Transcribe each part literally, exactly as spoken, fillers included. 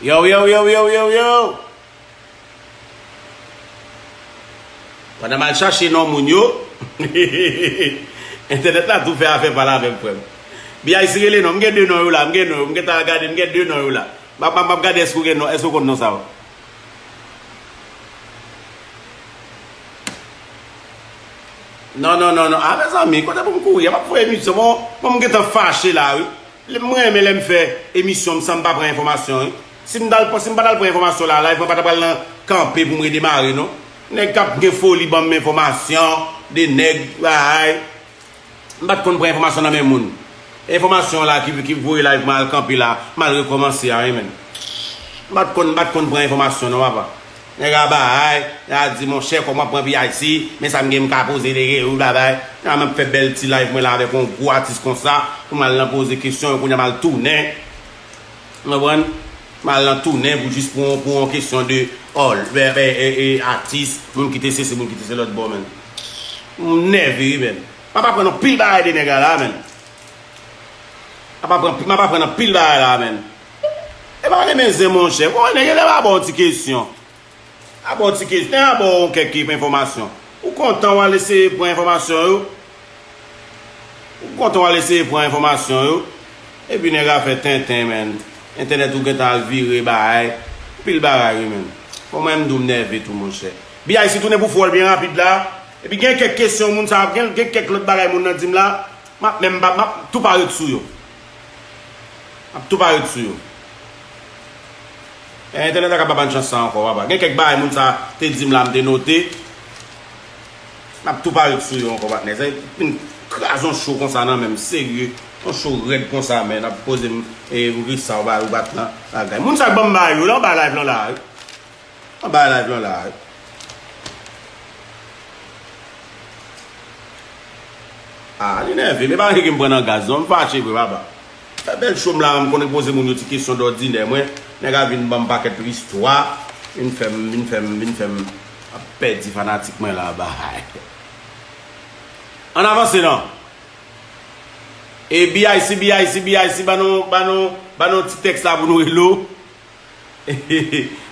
Yo, yo, yo, yo, yo, yo! Pandan m al chache non moun yo, entènèt la tou fè afè pa l avè m, frè m. B I C rele non, m gen de non yo la, m gen non yo, m gentan al gade, m gen de non yo la. M ap, m ap, m ap gade èske w gen non, èske w konn non sa yo. Non, non, non, non. A, mezanmi, kote pou m kouri? M ap fè emisyon. Bon, bon, m gentan fache la, wi. Lè m renmen lè m fè emisyon m san m pa pran enfòmasyon, wi. Si m t al, si m pa t al pran enfòmasyon la, live mwen pa t ap pral nan kanpe pou m redemare, non. Nèg k ap gen foli ban m enfòmasyon, de nèg, bagay. M pa t konn pran enfòmasyon nan men moun. Enfòmasyon la ki, ki voye live mwen al kanpe la, m al rekòmanse a, wi, menn. M pa t konn, m pa t konn pran enfòmasyon, non, papa. Nèg a bay, nèg a di, monchè, kòman pran V I C, men sa m gen m ka poze de, ou babay. Nèg a menm fè bèl ti live mwen la avèk yon gwo atis konsa, pou m al nan poze kesyon, kounye a m al tounen. Ou konprann? M al nan tounen pou jis pou, pou yon kesyon de, oh, e, e, e, e, atis, moun ki te sesi, moun ki te se lòt bò, menn. M nève, wi, menn. M ap aprann yon pil bagay de nèg la, la, menn. M ap aprann, m ap aprann anpil bagay la, menn. E pa renmen zen, monchè. Ou konnen, gen lè m a ba w ti kesyon. A ba w ti kesyon, a ba w kèk enfòmasyon. Ou kontan w al eseye pran enfòmasyon yo. Ou kontan w al eseye pran enfòmasyon yo. Epi nèg la fè tenten, menn. Entènèt ou gentan al vire bagay. Pil bagay, wi, menn. Bon, mwen, m di w m nève tou, monchè. B I C tounen pou fè w byen rapid la. Epi gen kèk kesyon moun sa ap gen, gen kèk lòt bagay moun nan di m la. M ap menm, m ap, m ap tou parèt sou yo. M ap tou parèt sou yo. E, entènèt la ka pa ban chans sa ankò, papa. Gen kèk bagay moun sa te di m la, m te note. M ap tou parèt sou yo ankò, patnè. Se vin kraze yon show konsa nan men m, serye. Yon show rèd konsa, men ap poze m, e, m ri sa, ou pa, ou pa t nan bagay. Moun sa k ban m bagay yo, la, anba live lan la, wi. Anba live lan la, wi. Ah, li nève, men pa gen m pran nan gaz, non, m fache vre, papa. Fè bèl show m la, m konn poze moun yo ti kesyon dòdinè, mwen, nèg a vin ban m pakèt istwa, vin fè m, vin fè m, vin fè m ap pèdi fanatik mwen la, bay. Ann avanse, non. E B I C, B I C, B I C, ban nou, ban nou, ban nou ti tèks la pou nou rele w.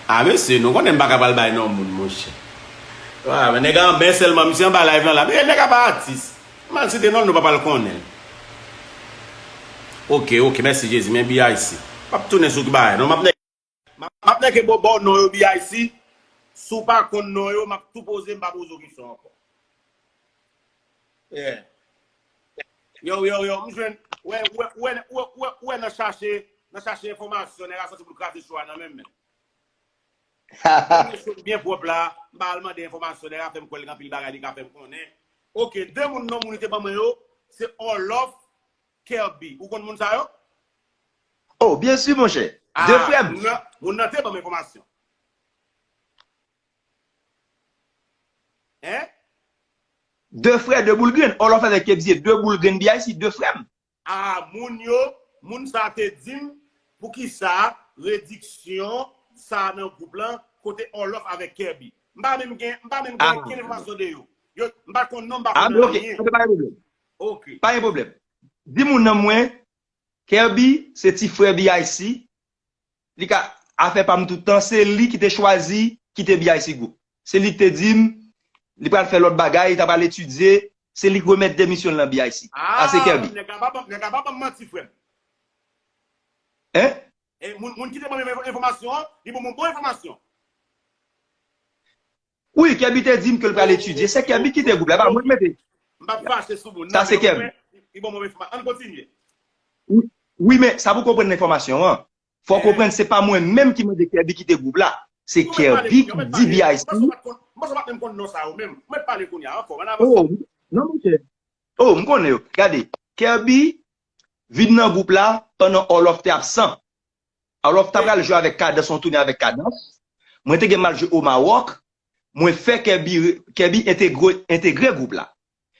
Ah, mesye, nou konnen m pa ka pral bay non moun, monchè. Wa, men nèg a anbè sèlman, misye anba live lan la. Men nèg a pa atis. M al site non l, nou pa pral konnen l. Ok, ok, mèsi Jezi, men B I C. M ap tounen sou ki bagay, non, m ap nè-, m ap, m ap nèke bo, ba w non yo B I C. Si w pa konn non yo, m ap tou poze, m pa poze w kesyon ankò. Yeah. Yo, yo, yo, m jwenn, wè, wè, wè, wè, wè, wè nan chache, nan chache enfòmasyon, nèg la santi pou l kraze show a nan men m, men. Premye show byen pwòp la, m pa al mande enfòmasyon, nèg la fè m kwè l gen anpil bagay li ka fè m konnen. Ok, de moun non moun li te ban mwen yo, se Orloff, Kerby. Ou konn moun sa yo? Oh, byen si, monchè. De frè m. Ah, moun nan, moun nan te ban m enfòmasyon. Hein? De frè, de boul grenn. Orloff avèk Kebzie, de boul grenn B I C, de frè m. Ah, moun yo, moun sa te di m, poukisa rediksyon sa nan gwoup lan, kote Orloff avèk Kerby. M pa menm gen, m pa menm gen okenn enfòmasyon de yo. Yo, m pa konn non, m pa konn anyen. Ah, ok, ok, pa gen pwoblèm. Ok. Pa gen pwoblèm. Di moun nan mwen, Kerby, se ti frè B I C. Li ka, afè pa m tout tan, se li ki te chwazi kite B I C group. Se li ki te di m, li pral fè lòt bagay, li ta pral etidye, se li ki remèt demisyon l nan B I C. A, se Kerby. Nèg la pa ban, nèg la pa ban m manti, frè m. Hein? E moun, moun ki te ban m enfò-, enfòmasyon an, li ban m yon bon enfòmasyon. Wi, Kerby te di m ke l pral etidye. Se Kerby ki kite gwoup la, e pa mwen ki mete. M p ap fache sou moun nan, men li ban m enfòma-, li ban m enfòma-, ann kontinye. Wi, wi, men sa pou konprann enfòmasyon an. Fò w konprann, se pa mwen menm ki mande Kerby kite gwoup la. Se Kerby ki di B I C. M panse w pa t konn, m panse w pa t menm konn non sa yo menm. Ou mèt pale kounye a, anfòm, ann avanse. Oh, non, monchè. Oh, m konnen yo. Gade, Kerby vin nan gwoup la pandan Orloff te absan. Orloff ta pral jwe avèk Kadans, yon toune avèk Kadans. Mwen te gen m al jwe o Mawòk. Mwen fè Kerby, Kerby entegre, entegre gwoup la.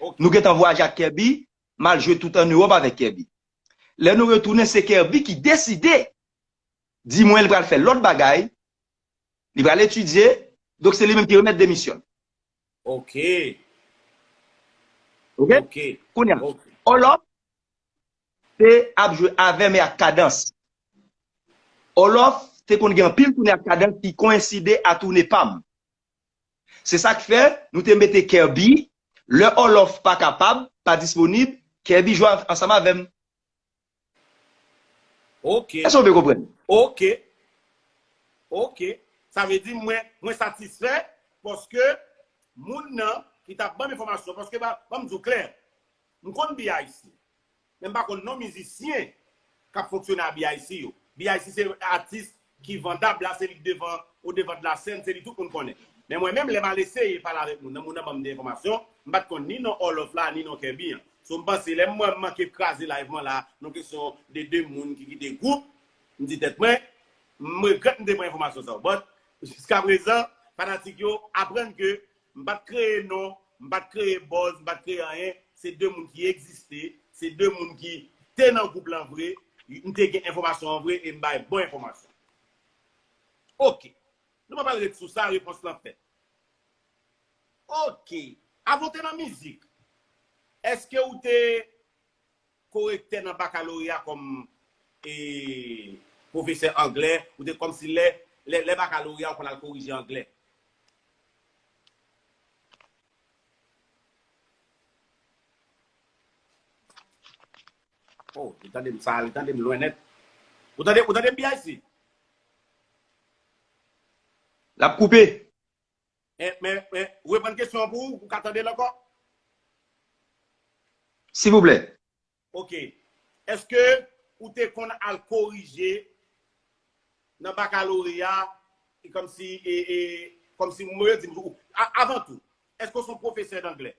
Ok. Nou gentan vwayaje ak Kerby, m al jwe tout ann Ewòp avèk Kerby. Lè nou retounen, se Kerby ki deside, di mwen li pral fè lòt bagay, li pral etidye, donk se li menm ki remèt demisyon l. Ok. Ok? Ok. Kounye a, ok. Orloff te ap jwe avè m e ak Kadans. Olof te konn gen anpil tounen ak kadans ki koyenside a tounen pa m. Se sa k fè nou te mete Kerby, lè Olof pa kapab, pa disponib, Kerby jwe ansanm avè m. Ok. Èske w byen konprann? Ok. Ok. Sa vle di mwen, mwen satisfè paske moun nan ki t ap ban m enfòmasyon, paske ba, ban m di w klè, m konn B I C. Men m pa konn non mizisyen k ap fonksyone a B I C yo. B I C se atis ki vandab la, se li k devan, o devan de la sèn, se li tout moun konnen. Men mwen menm, lè m al eseye pale avèk moun nan, moun nan ban m de enfòmasyon, m pa t konn ni non Olof la, ni non Kerby an. So m panse, lè m wè m manke kraze live mwen la, nan kesyon de de moun ki kite gwoup, m di tèt mwen, m regrèt m te pran enfòmasyon sa yo. But, jiskaprezan, fanatik yo aprann ke m pa t kreye non, m pa t kreye buzz, m pa t kreye anyen. Se de moun ki egziste, se de moun ki te nan gwoup lan vre, m te gen enfòmasyon an vre e m bay bon enfòmasyon. Ok. Nou pa pral ret sou sa, repons lan fèt. Ok. Avan w te nan mizik, èske ou te korektè nan bakaloreya kòm e, pwofesè anglè, ou te kòmsi lè, lè, lè bakaloreya ou konn al korije anglè? Oh, li tande m sa, li tande m lwen nèt. Ou tande, ou tande m B I C? L ap koupe. Eh, men, men, reprann kesyon an pou ou, ou ka tande l ankò? Silvouplè. Ok. Èske ou te konn al korije nan bakaloreya, e kòmsi, e, e, kòmsi mwen yo di m, ou, a- avan tou, èske w se yon pwofesè danglè?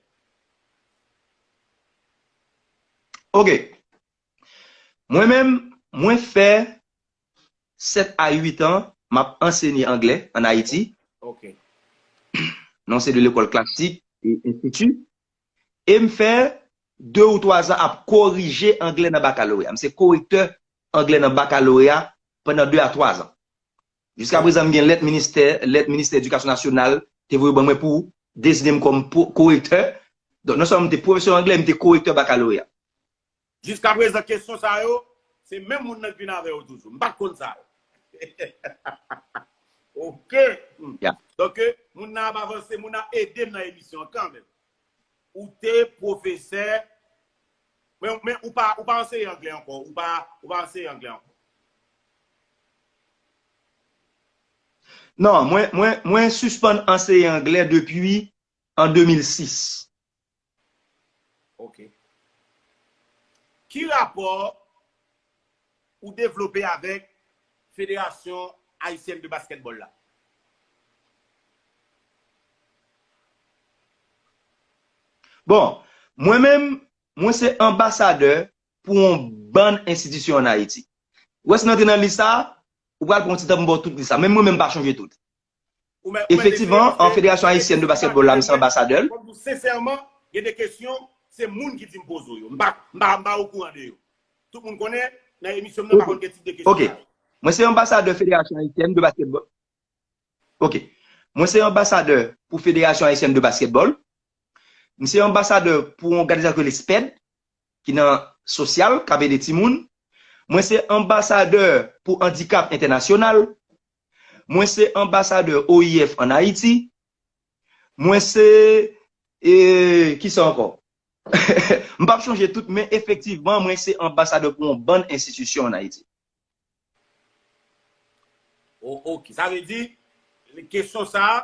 Ok. Mwen menm, mwen fè sèt a uit an, m ap ansenye anglè ann Ayiti, Ok. nan yon seri de lekòl klasik e enstiti. E m fè de ou twa zan ap korije anglè nan bakaloreya. M se korektè anglè nan bakaloreya pandan de a twa zan. Jiskaprezan, m gen lèt ministè, lèt ministè edikasyon nasyonal te voye ban mwen pou deziye m kòm po- korektè. Donk, non sèlman m te pwofesè anglè, m te korektè bakaloreya. Jiskaprezan, kesyon sa yo, se menm moun nan k vin avè yo toujou. M pa t konn sa yo. Ok. Hmm. Yeah. Donk, moun nan ap avanse, moun nan ap ede m nan emisyon an kanmenm. Ou te pwofesè, men, men ou pa, ou pa anseye anglè ankò. Ou pa, ou pa anseye anglè ankò. Non, mwen, mwen, mwen sispann anseye anglè depi an de mil sis. Ok. Ki rapò ou devlope avèk Federasyon Ayisyèn de Baskètbòl la? Bon, mwen menm, mwen se anbasadè pou yon bann enstitisyon ann Ayiti. Ou wè, si n antre nan lis sa, ou pral pran yon ti tan pou m ba w tout lis sa. Menm mwen menm, m pa chonje tout. Efektivman, an Federasyon Ayisyèn de Baskètbòl la, m se anbasadè l. Sensèman, gen de kesyon, se moun ki di m poze w yo. M pa, m pa, m pa okouran de yo. Tout moun konnen, nan emisyon m nan, pa konn gen tip de kesyon. Ok. Mwen se anbasadè Federasyon Ayisyèn de Baskètbòl. Ok. Mwen se anbasadè pou Federasyon Ayisyèn de Baskètbòl. M se anbasadè pou yon òganizasyon ki rele sped, ki nan sosyal, k ap ede timoun. Mwen se anbasadè pou andikap entènasyonal. Mwen se anbasadè O I F ann Ayiti. Mwen se, e, kisa ankò? M p ap chonje tout, men efektivman, mwen se anbasadè pou yon bann enstitisyon ann Ayiti. O, ok. Sa vle di, kesyon sa a,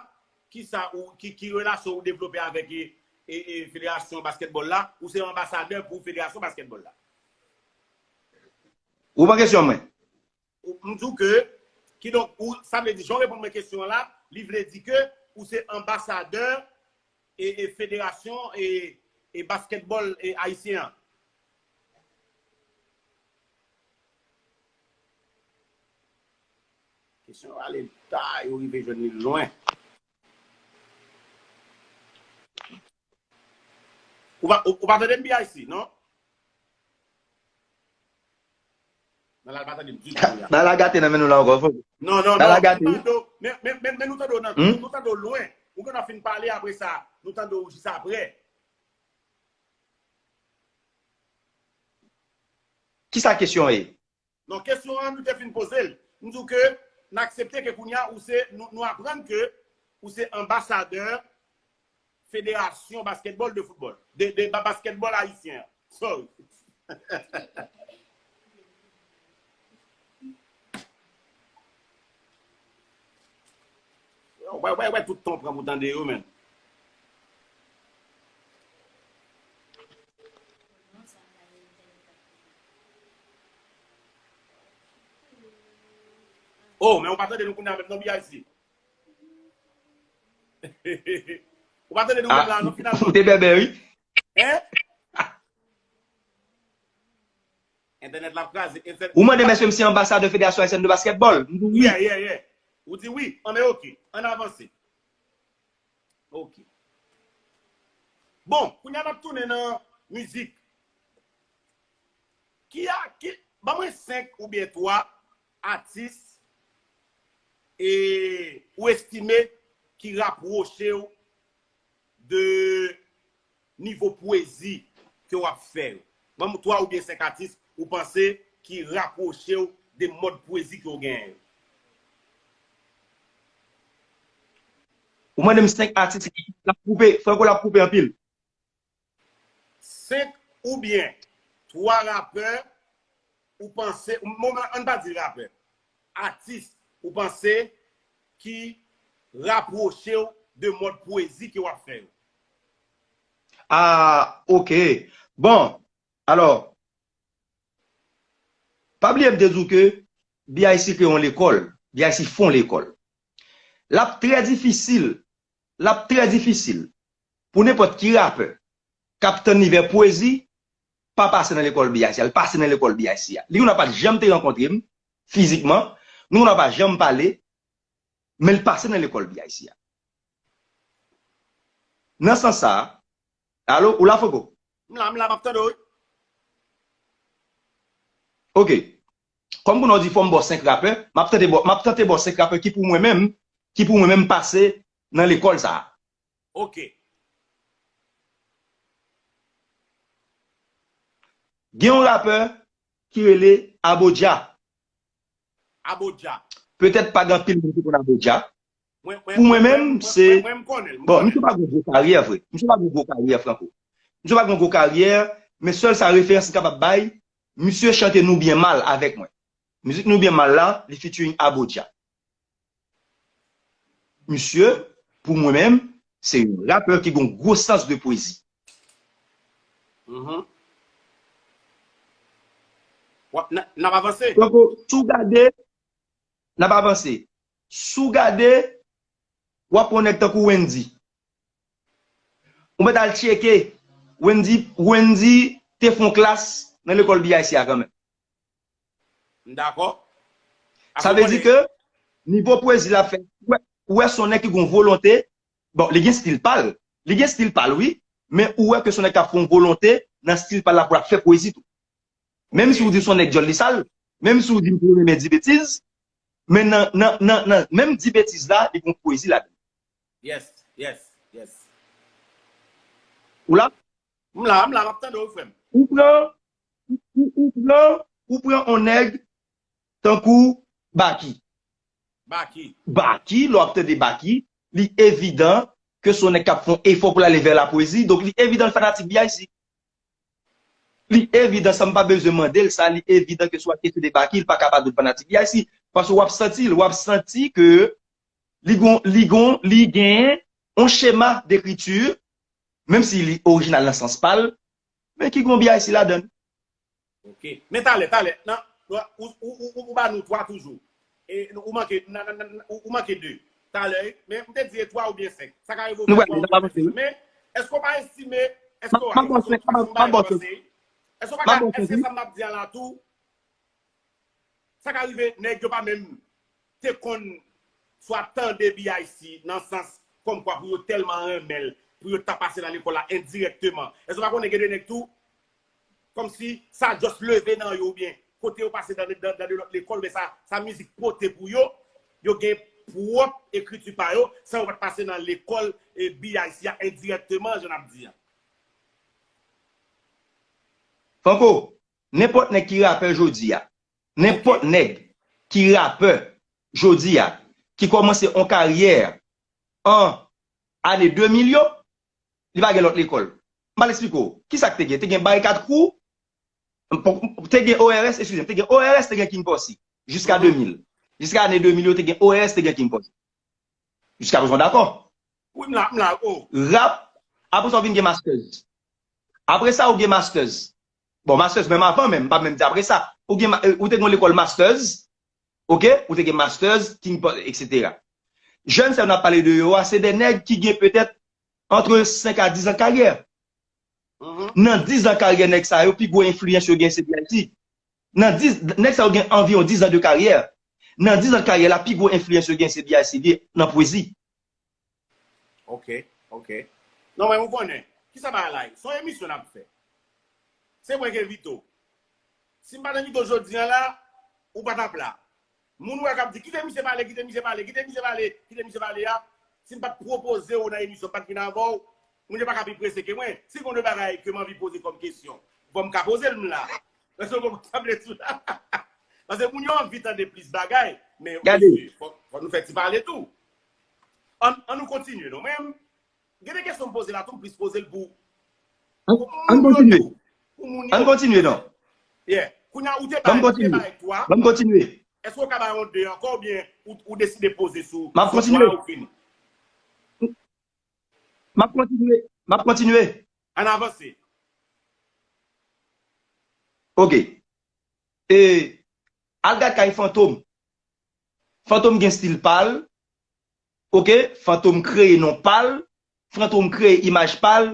kisa ou, ki, ki relasyon ou devlope avèk e, e, e federasyon baskètbòl la? Ou se anbasadè pou federasyon baskètbòl la? Ou pran kesyon mwen? Ou- M di w ke, kidonk, ou, sa vle di, jan w reponn mwen kesyon an la, li vle di ke ou se anbasadè e, e federasyon e, e baskètbòl e ayisyen an. Kesyon yo ale ta, yo rive jwenn li lwen. Ou pa, ou, ou pa tande m, B I C, non? Nan la, l pa tande m ditou, ya. Nan la gate nan men nou la ankò, fò. Non, non, Nan la non. gate. M tande w, men, men, men, men nou tande w nan, Hmm? nou tande w lwen. Ou gen nan fin pale apre sa. Nou tande w jis apre. Kisa kesyon an ye? Non, kesyon an, nou te fin poze l. m di w ke n aksepte ke kounye a ou se, nou, nou aprann ke ou se anbasadè Federasyon Basketball de Football, de, de ba- basketball ayisyen an. Sorry. Wè, wè, wè, tout tan w pran pou tande yo, menm. Oh, men ou pa tande nou kounye a menm non, B I C. Ou pa tande nou menm la, non, finalman. Ou te bèbè, wi. Hein? Entènèt la ap kraze. Entènèt Ou mande m èske m se anbasadè Federasyon Ayisyèn de Basketball? M di wi. Yeah, yeah, yeah. Ou di wi. An, men oke. Ann avanse. Oke. Bon, kounye a n ap tounen nan mizik. Ki a, ki, ban mwen senk oubyen twa atis e ou estime ki rapwoche w de nivo pwezi ke w ap fè yo? Ban m twa oubyen senk atis ou panse ki rapwoche w de mòd pwezi ke w genyen yo. Ou mande m senk atis, l ap koupe, Franco, l ap koupe anpil. Senk oubyen twa rapè ou panse, bon, ann pa di rapè, atis ou panse ki rapwoche w de mòd pwezi ke w ap fè yo? Ah, oke. Bon, alò, pa bliye m te di w ke B I C kreye yon lekòl, B I C fè yon lekòl. L ap trè difisil, l ap trè difisil pou nenpòt ki rapè k ap tann li vè pwezi pa pase nan lekòl B I C a. L pase nan lekòl B I C a. Li konn pa t janm te rankontre m fizikman, nou konn pa janm pale, men l pase nan lekòl B I C a. Nan sans sa a, alo, ou la, Franco? M la, m la, m ap tande w, wi. Oke. Kòm kounye a w di fò m ba w senk rapè, m ap tante ba w, m ap tante ba w senk rapè ki pou mwen menm, ki pou mwen menm pase nan lekòl sa a. Oke. Gen yon rapè ki rele Abodja. Abodja. Petèt pa gen anpil moun ki konn Abodja. Pou mwen menm, se, bon, misye pa gen gwo karyè vre. Misye pa gen gwo karyè, Franco. Misye pa gen gwo karyè, men sèl sa referans m kapab bay, misye chante Nou Byen Mal avèk mwen. Mizik Nou Byen Mal la, li featuring Abodja. Misye, pou mwen menm, se yon rapè ki gen yon gwo sans de pwezi. Mhm. W ap, n a, n ap avanse. Franco, si w gade, n ap avanse. Si w gade, w ap wè yon nèg tankou Wendy. Ou mèt al tcheke. Wendy, Wendy te fè yon klas nan lekòl B I C a kanmenm. M dakò. Sa vle di ke nivo pwezi l ap fè, ou wè, ou wè se yon nèg ki gen yon volonte. Bon, li gen stil pa l. Li gen stil pa l, wi. Men ou wè ke se yon nèg k ap fè yon volonte nan stil pa l la pou l ap fè pwezi tou. Menm si w di se yon nèg djòl li sal, menm si w di m pwemye men di betiz, men nan, nan, nan, nan menm di betiz la, li gen yon pwezi ladan. Yes, yes, yes. Ou la? M la, m la, m ap tande w, frè m. Ou pran, ou, ou, ou pran, ou pran yon nèg tankou Baky. Baky. Baky, lè w ap tande Baky, li evidan ke se yon nèg k ap fè yon efò pou l ale vè lapwezi, donk li evidan l fanatik B I C. Li evidan, san m pa bezwen mande l sa, li evidan ke sou kesyon de Baky, li pa ka pa dout fanatik B I C. Paske w ap santi l, w ap santi ke li gon, li gon, li gen yon chema dekriti, menm si li orijinal nan sans pa l, men ki gon B I C ladan l. Ok. Men talè, talè, nan, ou, ou, ou, ou, ou ba nou twa toujou. E, ou manke, nan, nan, nan, ou, ou manke de. Talè, men m te di e twa oubyen senk. Sa ka rive ou fè twa oubyen senk. Men, èske w pa estime, èske w pa estime, èske w pa ka, èske sa m ap di a la tou, sa ka rive, nèg yo pa menm te konn swa tande B I C nan sans kòmkwa pou yo tèlman renmen l, pou yo ta pase nan lekòl la endirèkteman. Èske w pa konnen gen de nèg tou, kòmsi sa just leve nan yo, oubyen kote yo pase nan, nan, nan de lòt lekòl, men sa, sa mizik pote pou yo, yo gen pwòp ekriti pa yo, san yo pa t pase nan lekòl, e, B I C a endirèkteman, jan n ap di a? Franco, nenpòt nèg ki rapè jodi a, nenpòt nèg ki rapè jodi a, ki kòmanse yon karyè an ane de mil yo, li pa gen lòt lekòl. M pral eksplike w. Kisa k te gen? Te gen Barikad Crew, te gen O R S, eskize m, te gen O R S, te gen King Posse. Jiska de mil. Jiska ane de mil yo, te gen O R S, te gen King Posse. Jiska prezan, w dakò? Wi, m la, m la, oh. Rap, apre sa, w vin gen Masters. Apre sa, ou gen Masters. Bon, Masters, menm avan menm, m pa menm di apre sa. Ou gen, ma- ou te gen yon lekòl Masters, oke? Ou te gen Masters, King Posse, etsetera. Jèn sa yo n ap pale de yo a, se de nèg ki gen petèt antre senk a diz an karyè. Nan diz an karyè nèg sa yo, pi gwo enfliyans yo gen se B I C. Nan diz, nèg sa yo gen anviwon diz an de karyè. Nan diz an karyè la, pi gwo enfliyans yo gen se B I C li nan pwezi. Ok, ok. Non, men ou konnen. Kisa bagay la ye? Se yon emisyon n ap fè. Se mwen ki envite w. Si m pa t envite w jodi a la, ou pa t ap la. Moun ou wè k ap di, kite misye pale, kite misye pale, kite misye pale, kite misye pale a, si m pa t pwopoze w nan emisyon, m pa t vin avè w, moun yo pa ka pi prese ke mwen. Si gen de bagay ke m anvi poze kòm kesyon, bon, m ka poze l m la. Paske w konprann sa m vle di w la. Paske moun yo anvi tande plis bagay, men mesye, fò, fò nou fè ti pale tou. Ann, ann nou kontinye non. Mwen, gen de kesyon m poze la tou, m plis poze l pou, pou moun yo tou. Pou moun yo. Ann kontinye non. Yeah. Kounye a ou te bay, ou te bay twa. Ban m kontinye. Èske w ka bay yon de ankò oubyen ou, ou deside poze sou, sou twa a ou fini? M ap kontinye. M ap kontinye. M ap kontinye. Ann avanse. Ok. E, al gad kay Fantom. Fantom gen stil pa l. Ok? Fantom kreye non pa l. Fantom kreye imaj pa l.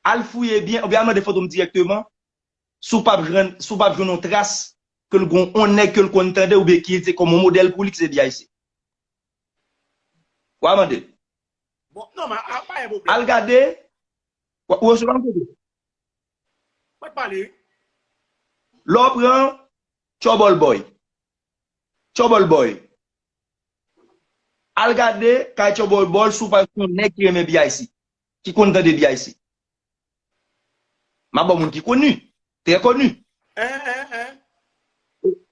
Al fouye byen, oubyen al mande Fantom dirèkteman. Si w p ap jwenn, si w p ap jwenn yon tras ke l gon yon nèg ke l konn tande oubyen ki se kòm yon modèl pou li ki se B I C. W a mande l. Bon, non, men a pa gen pwoblèm. Al gade, w a- ou resevwa m kote? Mwen pale, wi. Lè w pran Trouble Boy. Trouble Boy. Al gade kay Trouble Boy si w pa jwenn yon nèg ki renmen B I C, ki konn tande B I C. M ap ba w moun ki koni, trè koni. Hein, hein, hein.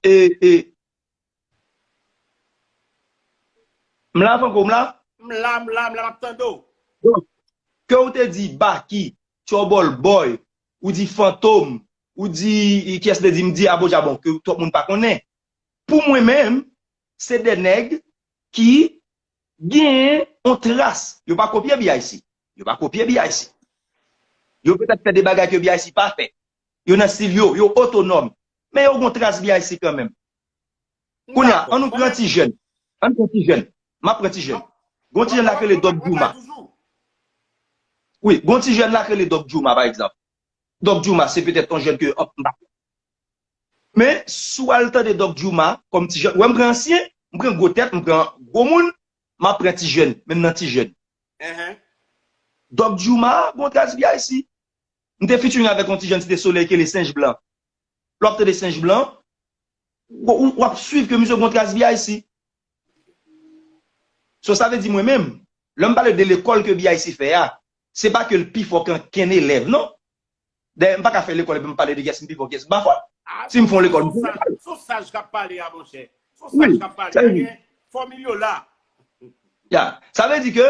E, e, M la, Franco, m la? M la, m la, m la, m ap tande w. Donk, ke w te di Baky, Trouble Boy, ou di Fantom, ou di, kiyès te di, m di Aboja, bon, ke twòp moun pa konnen. Pou mwen menm, se de nèg ki genyen yon tras. Yo pa kopye B I C. Yo pa kopye B I C. Yo petèt fè de bagay ke B I C pa fè. Yo nan stil yo, yo otonòm. Men yo gon tras B I C kanmenm. Kounye a, ann nou pran ti jèn. Ann pran ti jèn. M ap pran ti jèn. Gon ti jèn la k rele Doc Jouma. Wi, gon ti jèn la k rele Doc Jouma, pa egzanp. Doc Jouma, se petèt yon jèn ke, m pa Men, si w al tande Doc Jouma, kòm ti jèn, ou wè m pran ansyen, m pran gwo tèt, m pran gwo moun, m ap pran ti jèn, menm nan ti jèn. Doc Jouma, gon tras B I C. M te featuring avèk yon ti jèn Site Solèy ki rele Senj Blan. Lè w ap tande Senj Blan, w, w, w ap swiv ke misye gon tras B I C. So, sa vle di mwen menm, lè m pale de lekòl ke B I C fè a, se pa ke l pi fò ke ankenn elèv, non. Dayè, m pa ka fè lekòl epi m pale de kiyès m pi fò, kiyès m pa fò. Si m fè yon lekòl, m fè yon lekòl. Se yon saj k ap pale a, monchè. Se yon saj k ap pale a. Gen fòmil yo la. Ya. Sa vle di ke,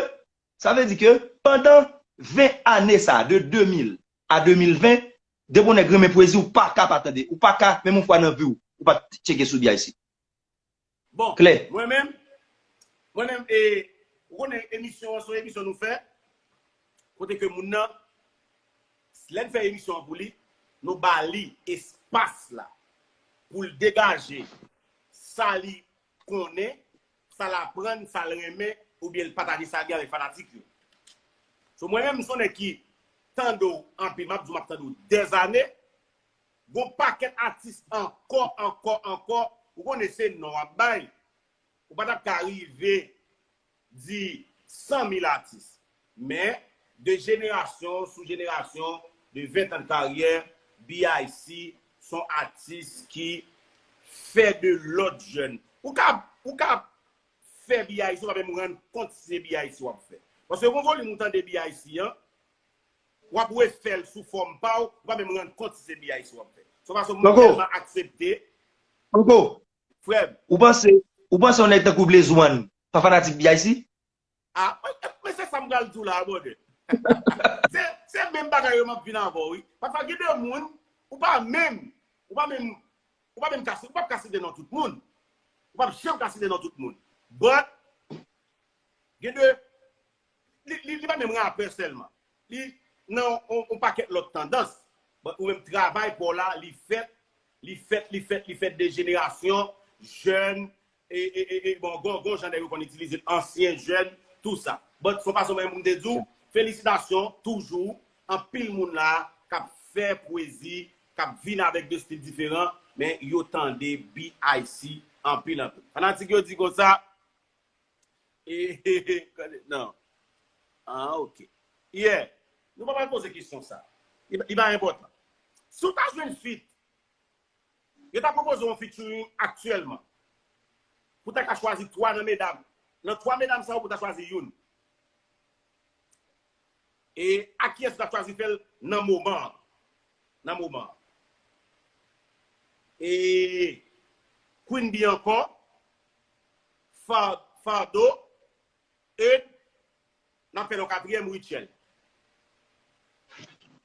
sa vle di ke pandan ven ane sa, de de mil a de mil ven, depi yon nèg renmen pwezi, ou pa ka pa tande. Ou pa ka, menm yon fwa nan vi w, ou pa t tcheke sou B I C. Bon, klè. Mwen menm, mwen menm, e, ou konnen emisyon an, se yon emisyon nou fè, kote ke moun nan, lè n fè emisyon an pou li, nou ba li espas la pou l degaje sa li konnen, sa l aprann, sa l renmen, oubyen l pataje sa l gen avèk fanatik yo. So, mwen menm, m se yon nèg ki tande w anpil, m ap di w m ap tande w dèzane, gon pakèt atis ankò, ankò, ankò, ou konnen se non w ap bay. Ou pa t ap ka rive di san mil atis. Men, de jenerasyon sou jenerasyon, de ven tan de karyè, B I C se yon atis ki fè de lòt jèn. Ou ka, ou ka fè B I C, ou pa menm rann kont si se B I C w ap fè. Paske gon volim ou tande B I C an, w ap refè l sou fòm pa w, ou pa menm rann kont si se B I C w ap fè. Se yon fason moun tèlman aksepte. Franco, Frè m. Ou panse, ou panse yon nèg tankou Blaze One pa fanatik B I C? Ah, men, men se sa m pral di w la, brother. Se, se menm bagay yo m ap vin avè w, wi. Pafwa gen de moun, ou pa menm, ou pa menm, ou pa menm ka, ou p ap ka site non tout moun. Ou p ap janm ka site non tout moun. But, gen de, li, li, li pa menm rapè sèlman. Li nan on, on pakèt lòt tandans. But ou menm travay pa w la, li fèt, li fèt, li fèt, li fèt de jenerasyon, jèn, e, e, e, e, bon, gon, gon jan nèg yo konn itilize l, ansyen, jèn, tou sa. But se yon fason mwen pou m te di w, felisitasyon, toujou, anpil moun la k ap fè pwezi, k ap vin avèk de stil diferan, men yo tande B I C anpil, anpil. Fanatik yo di konsa, e, e, e, non. Ah, ok. Yeah. Nou pa pral poze kesyon sa. Li, li pa enpòtan. Si w ta jwenn feat, yo ta pwopoze w yon featuring aktyèlman. Pou w ta ka chwazi twa nan medam. Nan twa medam sa yo, pou w ta chwazi youn. E ak kiyès ou ta chwazi fè l nan moman an? Nan moman an. E Queen Bee ankò, Fa-, Fardo, e n ap fè yon katriyèm, Rutshelle.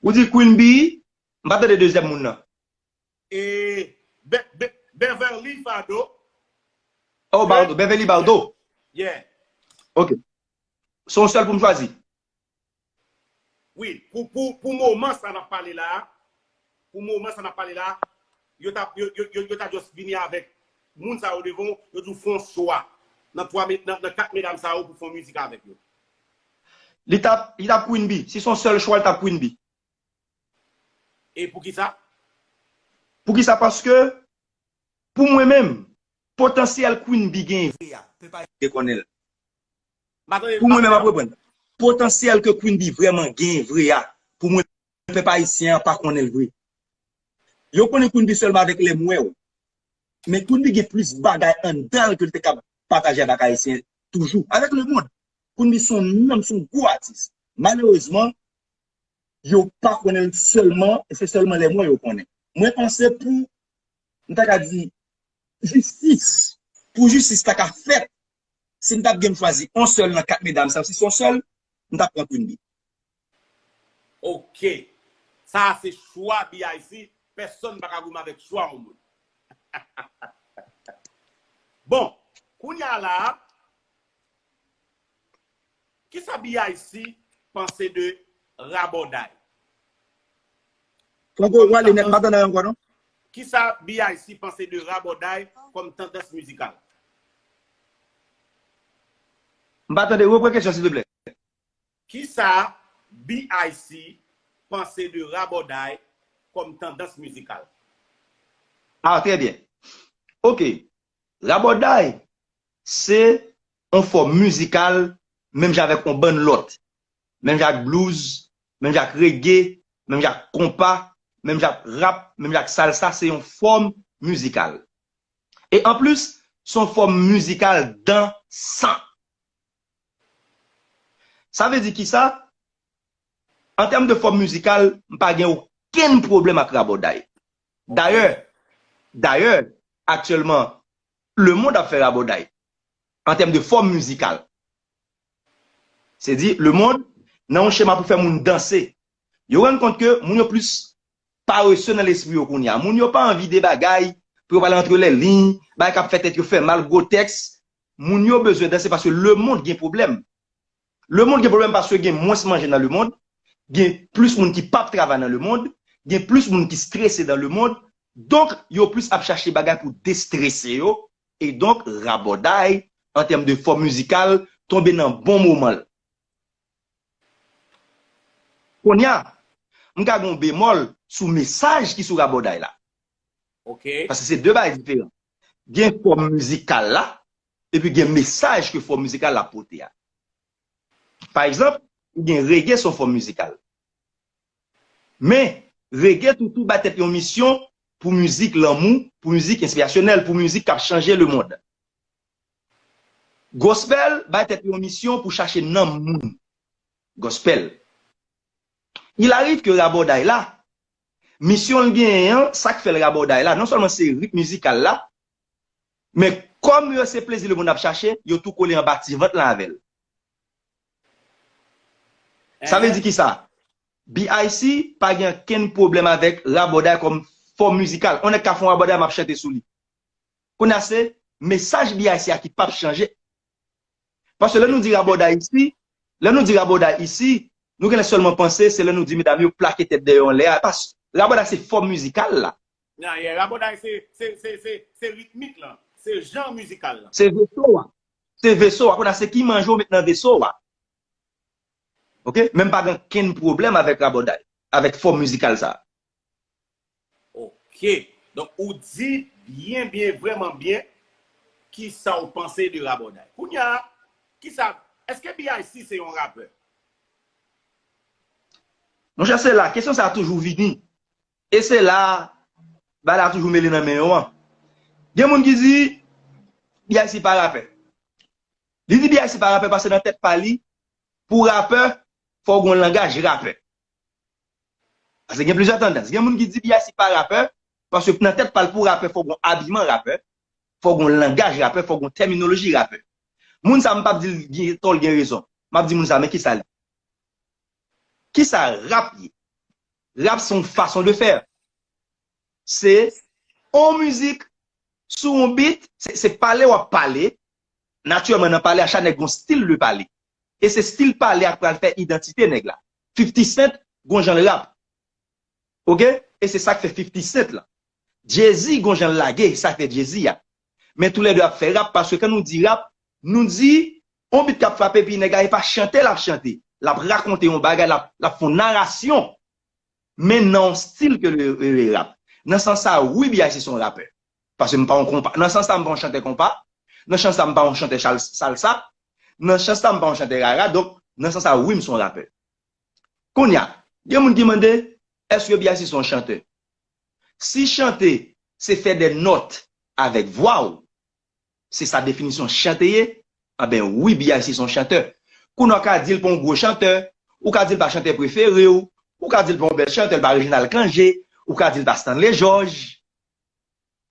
Ou di Queen Bee, m pa tande dezyèm moun nan. E Be-, Be-, Beverly Fardo. Oh, Bardot, Beverly Bardot. Yeah. Ok. Se yon sèl pou m chwazi. Wi, pou, pou, pou moman sa n ap pale la, pou moman sa n ap pale la, yo ta, yo, yo, yo, yo ta just vini avèk moun sa yo devan w, yo di w fè yon chwa nan twa me-, nan, nan kat medam sa yo pou fè yon mizik avèk yo. Li t ap, li t ap Queen Bee. Si se yon sèl chwa, li t ap Queen Bee. E poukisa? Poukisa? Paske, pou mwen menm, potansyèl Queen Bee genyen vre a, pèp ayisyen konnen l. Pou mwen menm, ap reprann. Potansyèl ke Queen Bee vrèman genyen vre a, pou mwen, pèp ayisyen an pa konnen l vre. Yo konnen Queen Bee sèlman avèk Lè m wè w. Men Queen Bee gen plis bagay anndan l ke l te kab pataje avèk ayisyen toujou, avèk lemonn. Queen Bee se yon nonm, se yon gwo atis. Malerezman, yo pa konnen l sèlman, e se sèlman Lè m wè w yo konnen. Mwen panse pou, m ta ka di, jistis, pou jistis ta ka fèt, si m t ap gen m chwazi yon sèl nan kat medam sa yo, si se yon sèl, m t ap pran Queen Bee. Ok. Sa a se chwa B I C, pèsonn pa ka goumen avèk chwa yon moun. Bon, kounye a la, kisa B I C panse de rabòday? Franco, w ale nèt, m pa tande ankò non. Kisa B I C panse de rabòday kòm tandans mizikal? M pa tande, repran kesyon, silvouplè. Kisa B I C panse de rabòday kòm tandans mizikal? Ah, trè byen. Ok. Rabòday, se yon fòm mizikal, menm jan avèk yon bann lòt. Menm jan ak blues, menm jan ak reggae, menm jan ak konpa, menm jan ak rap, menm jan ak salsa, se yon fòm mizikal. E anplis, se yon fòm mizikal dansan. Sa vle di kisa? An tèm de fòm mizikal, m pa gen okenn pwoblèm ak rabòday. Dayè, dayè, aktyèlman, lemonn ap fè rabòday an tèm de fòm mizikal. Se di, lemonn nan yon chema pou fè moun danse. Yo rann kont ke moun yo plis parese nan lespri yo kounye a. Moun yo pa anvi de bagay pou yo pale antre lè liy, bagay k ap fè tèt yo fè mal, gwo tèks. Moun yo bezwen danse paske lemonn gen pwoblèm. Lemonn gen pwoblèm paske gen mwens manje nan lemonn, gen plis moun ki p ap travay nan lemonn, gen plis moun ki strese nan lemonn, donk yo plis ap chache bagay pou destrese yo, e donk rabòday, an tèm de fòm mizikal, tonbe nan bon moman l. Kounye a, m ka gen yon bemòl sou mesaj ki sou rabòday la. Ok. Paske se de bagay diferan. Gen fòm mizikal la, epi gen mesaj ke fòm mizikal la pote a. Pa egzanp, ou gen rege se yon fòm mizikal. Men, rege toutou bay tèt yon misyon pou mizik lanmou, pou mizik enspirasyonèl, pou mizik k ap chanje lemonn. Gospel bay tèt yon misyon pou chache nanm moun. Gospel. Il arrive ke rabòday la, misyon l genyen an, sa k fè l rabòday la, non sèlman se rit mizikal la, Men kòm yo se plezi lemonn ap chache, yo tou kole anba ti vant lan avè l. Sa vle di ki sa? B I C pa gen okenn pwoblèm avèk rabòday kòm fòm mizikal. On nèg ka fè yon rabòday, m ap chante sou li. Kounye a se mesaj B I C a ki p ap chanje. Paske lè nou di rabòday isi, lè nou di rabòday isi, nou genlè sèlman panse se lè nou di medam yo plake tèt dèyè anlè a. Pas, rabòday se fòm mizikal la. Nan, yeah, rabòday se, se, se, se, se ritmik lan, se jan mizikal lan. Se veso a. Se veso a. Kounye a se ki manje w met nan veso a. Oke? Men m pa gen okenn pwoblèm avèk rabòday, avèk fòm mizikal sa. Oke. Donk, ou di byen, byen, vrèman byen, ki sa w panse de rabòday. Kounye a, ki sa, èske B I C se yon rapè? Monchè, se la, kesyon sa a toujou vini. E se la, bagay la toujou mele nan men yo an. Gen moun ki di, B I C pa rapè. Li di B I C pa rapè paske nan tèt pa li, pou rapè, fò w gen yon langaj rapè. Paske gen plizyè tandans. Gen moun ki di B I C pa rapè, paske nan tèt pa l pou rapè, fò w gen yon abiman rapè, fò w gen yon langaj rapè, fò w gen yon tèminoloji rapè. Moun sa, m p ap di l gen tò, l gen rezon. M ap di moun sa, men ki sa l ye? Ki sa rap ye? Rap se yon fason de fè. Se yon mizik sou yon beat, se, se pale w ap pale. Natirèlman, nan pale a, chak nèg gen yon stil de pale. E se stil pale a k pral fè idantite nèg la. Fifty Cent, gon jan l rap. Oke? E se sa k fè Fifty Cent la. Jay-Z, gon jan l lage, sa k fè Jay-Z a. Men toulède ap fè rap, paske kan nou di rap, nou di, yon beat k ap frape, epi nèg la, e pa chante l ap chante. L ap rakonte yon bagay, l ap, l ap fè yon narasyon. Men nan yon stil ke le, le, le rap. Nan sans sa, wi, B I C se yon rapè. Paske m pa yon konpa, nan sans sa, m pa yon chantè konpa. Nan sans sa, m pa yon chantè chal-, salsa. Nan sans sa, m pa yon chantè rara. Donk, nan sans sa, wi, m se yon rapè. Kounye a, gen moun ki mande, èske B I C se yon chantè? Si chante, se fè de nòt avèk vwa w, se sa definisyon chante ye, anben wi, B I C se yon chantè. Kounye a, w ka di l pa yon gwo chantè, ou ka di l pa chantè prefere w, ou ka di l pa yon bèl chantè, l pa Reginald Cangé, ou ka di l pa Stanley George.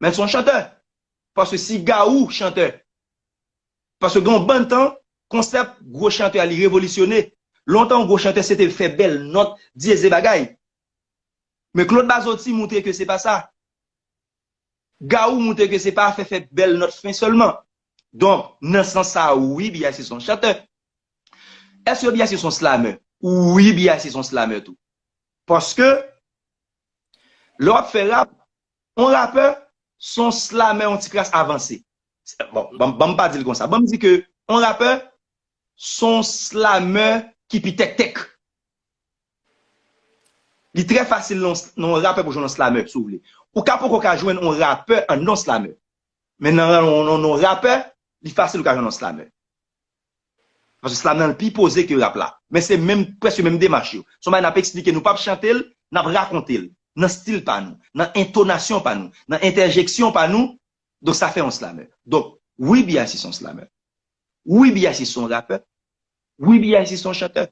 Men l se yon chantè. Paske si Gawou chantè. Paske gen yon bann tan, konsèp gwo chantè a li revolisyone. Lontan, yon gwo chantè se te fè bèl nòt, dyeze bagay. Men Claude Bazotti moutre ke se pa sa. Gawou moutre ke se pa fè fè bèl nòt fen sèlman. Donk, nan sans sa, wi, B I C se yon chantè. Èske B I C se yon slamè? Wi, B I C se yon slamè tou. Paske, lè w ap fè rap, yon rapè, se yon slamè yon ti kras avanse. Bon, ban, ban m pa di l konsa. Ban m di ke yon rapè, se yon slamè ki pi tèktèk. Li trè fasil nan, nan yon rapè pou jwenn yon slamè, si w vle. Ou ka poko ka jwenn yon rapè anndan yon slamè. Men nan, nan, nan, nan rapè, li fasil ou ka jwenn yon slamè. Paske slam nan pi poze ke rap la. Men se menm, prèske menm demach yo. Se yon bagay n ap eksplike, nou p ap chante l, n ap rakonte l. Nan stil pa nou, nan entonasyon pa nou, nan entèjeksyon pa nou. Donk sa fè yon slamè. Donk, wi, B I C se yon slamè. Wi, B I C se yon rapè. Wi, B I C se yon chantè.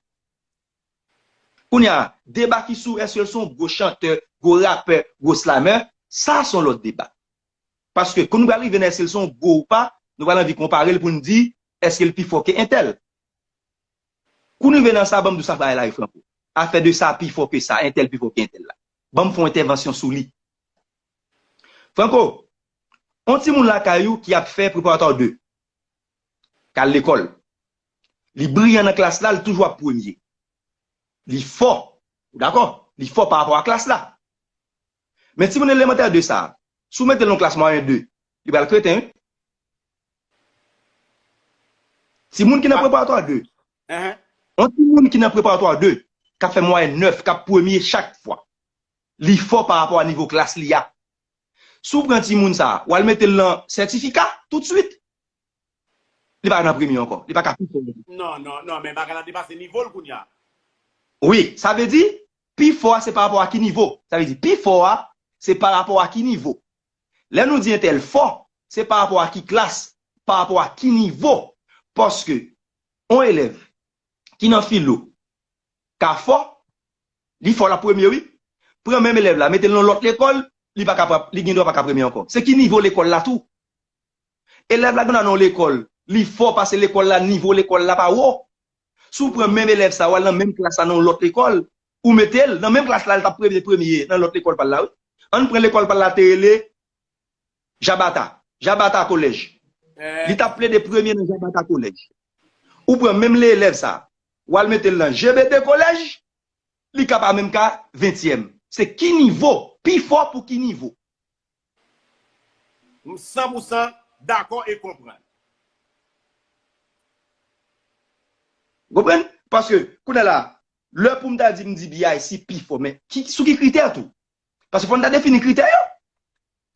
Kounye a, deba ki sou èske l se yon gwo chantè, gwo rapè, gwo slamè, sa se yon lòt deba. Paske, kou nou pral rive nan èske l se yon gwo ou pa, nou pral anvi konpare l pou n di, èske l pi fò ke entèl? Kou n rive nan sa, ban m di w sa bagay la ye, Franco. Afè de sa pi fò ke sa, entèl pi fò ke entèl la. Ban m fè yon entèvansyon sou li. Franco, yon timoun lakay ou ki ap fè preparatwa de, k al lekòl. Li briyan nan klas la, li toujou ap premye. Li fò. Ou dakò? Li fò pa rapò a klas la. Men timoun elemantè de sa, si w mete l nan klas mwayen de, li pral kreten, wi. Timoun ki nan preparatwa de. Yon timoun ki nan preparatwa de, k ap fè mwayen nèf, k ap premye chak fwa. Li fò pa rapò a nivo klas li a. Si w pran timoun sa, w al mete l nan sètifika toutswit. Li pa nan premye ankò. Li pa ka pi fò. Non, non, non, men bagay la depase nivo l kounye a. Wi, sa vle di, pi fò a se pa rapò a ki nivo. Sa vle di, pi fò a, se pa rapò a ki nivo. Lè nou di entèl fò, se pa rapò a ki klas, pa rapò a ki nivo. Paske, yon elèv ki nan filo ka fò, li fò la premye, wi. Pran menm elèv la, mete l nan lòt lekòl, li pa ka, li gen dwa pa ka premye ankò. Se ki nivo lekòl la tou. Elèv la gen nan yon lekòl, li fò pase lekòl la, nivo lekòl la pa wo. Si w pran menm elèv sa, w al nan menm klas la nan yon lòt lekòl, ou mete l nan menm klas la, l t ap premye, premye nan lòt lekòl pa l la, wi. Ann pran lekòl pa l la te rele Jabata. Jabata kolèj. Li t ap plede premye nan Jabata kolèj. Ou pran menm elèv sa, w al mete l nan G B D kolèj, li ka pa menm ka ventyèm. Se ki nivo? Pi fò pou ki nivo? M san pou san dakò e konprann. Ou konprann? Paske, kounye a la, lè pou m ta di m di B I C pi fò, men ki, sou ki kritè tou? Paske fò n ta defini kritè yo.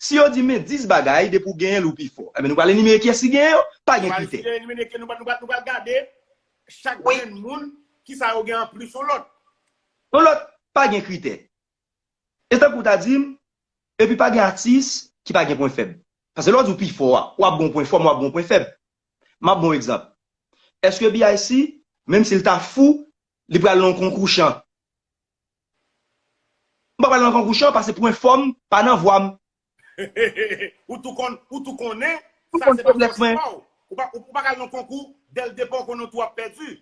Si yo di men dis bagay, depi w genyen l, ou pi fò. Ebyen, nou pral enimere kiyès ki genyen yo? Pa gen kritè. Nou pral gade chak grenn moun, kisa yo gen anplis yon lòt. Yon lòt, pa gen kritè. E tankou w ta di m, epi pa gen atis ki pa gen pwen fèb. Paske lè w di w pi fò a, w ap gen yon pwen fò, men w ap gen yon pwen fèb. M ap ba w egzanp. Èske B I C, menm si l ta fou, li pral nan yon konkou chan? M pa pral nan konkou chan, paske pwen fò m pa nan vwa m. Ou tou konn, ou tou konnen, sa se pa fòs pa w. Ou pa, ou pa ka al nan konkou, dèldepa w konnen w tou ap pèdi.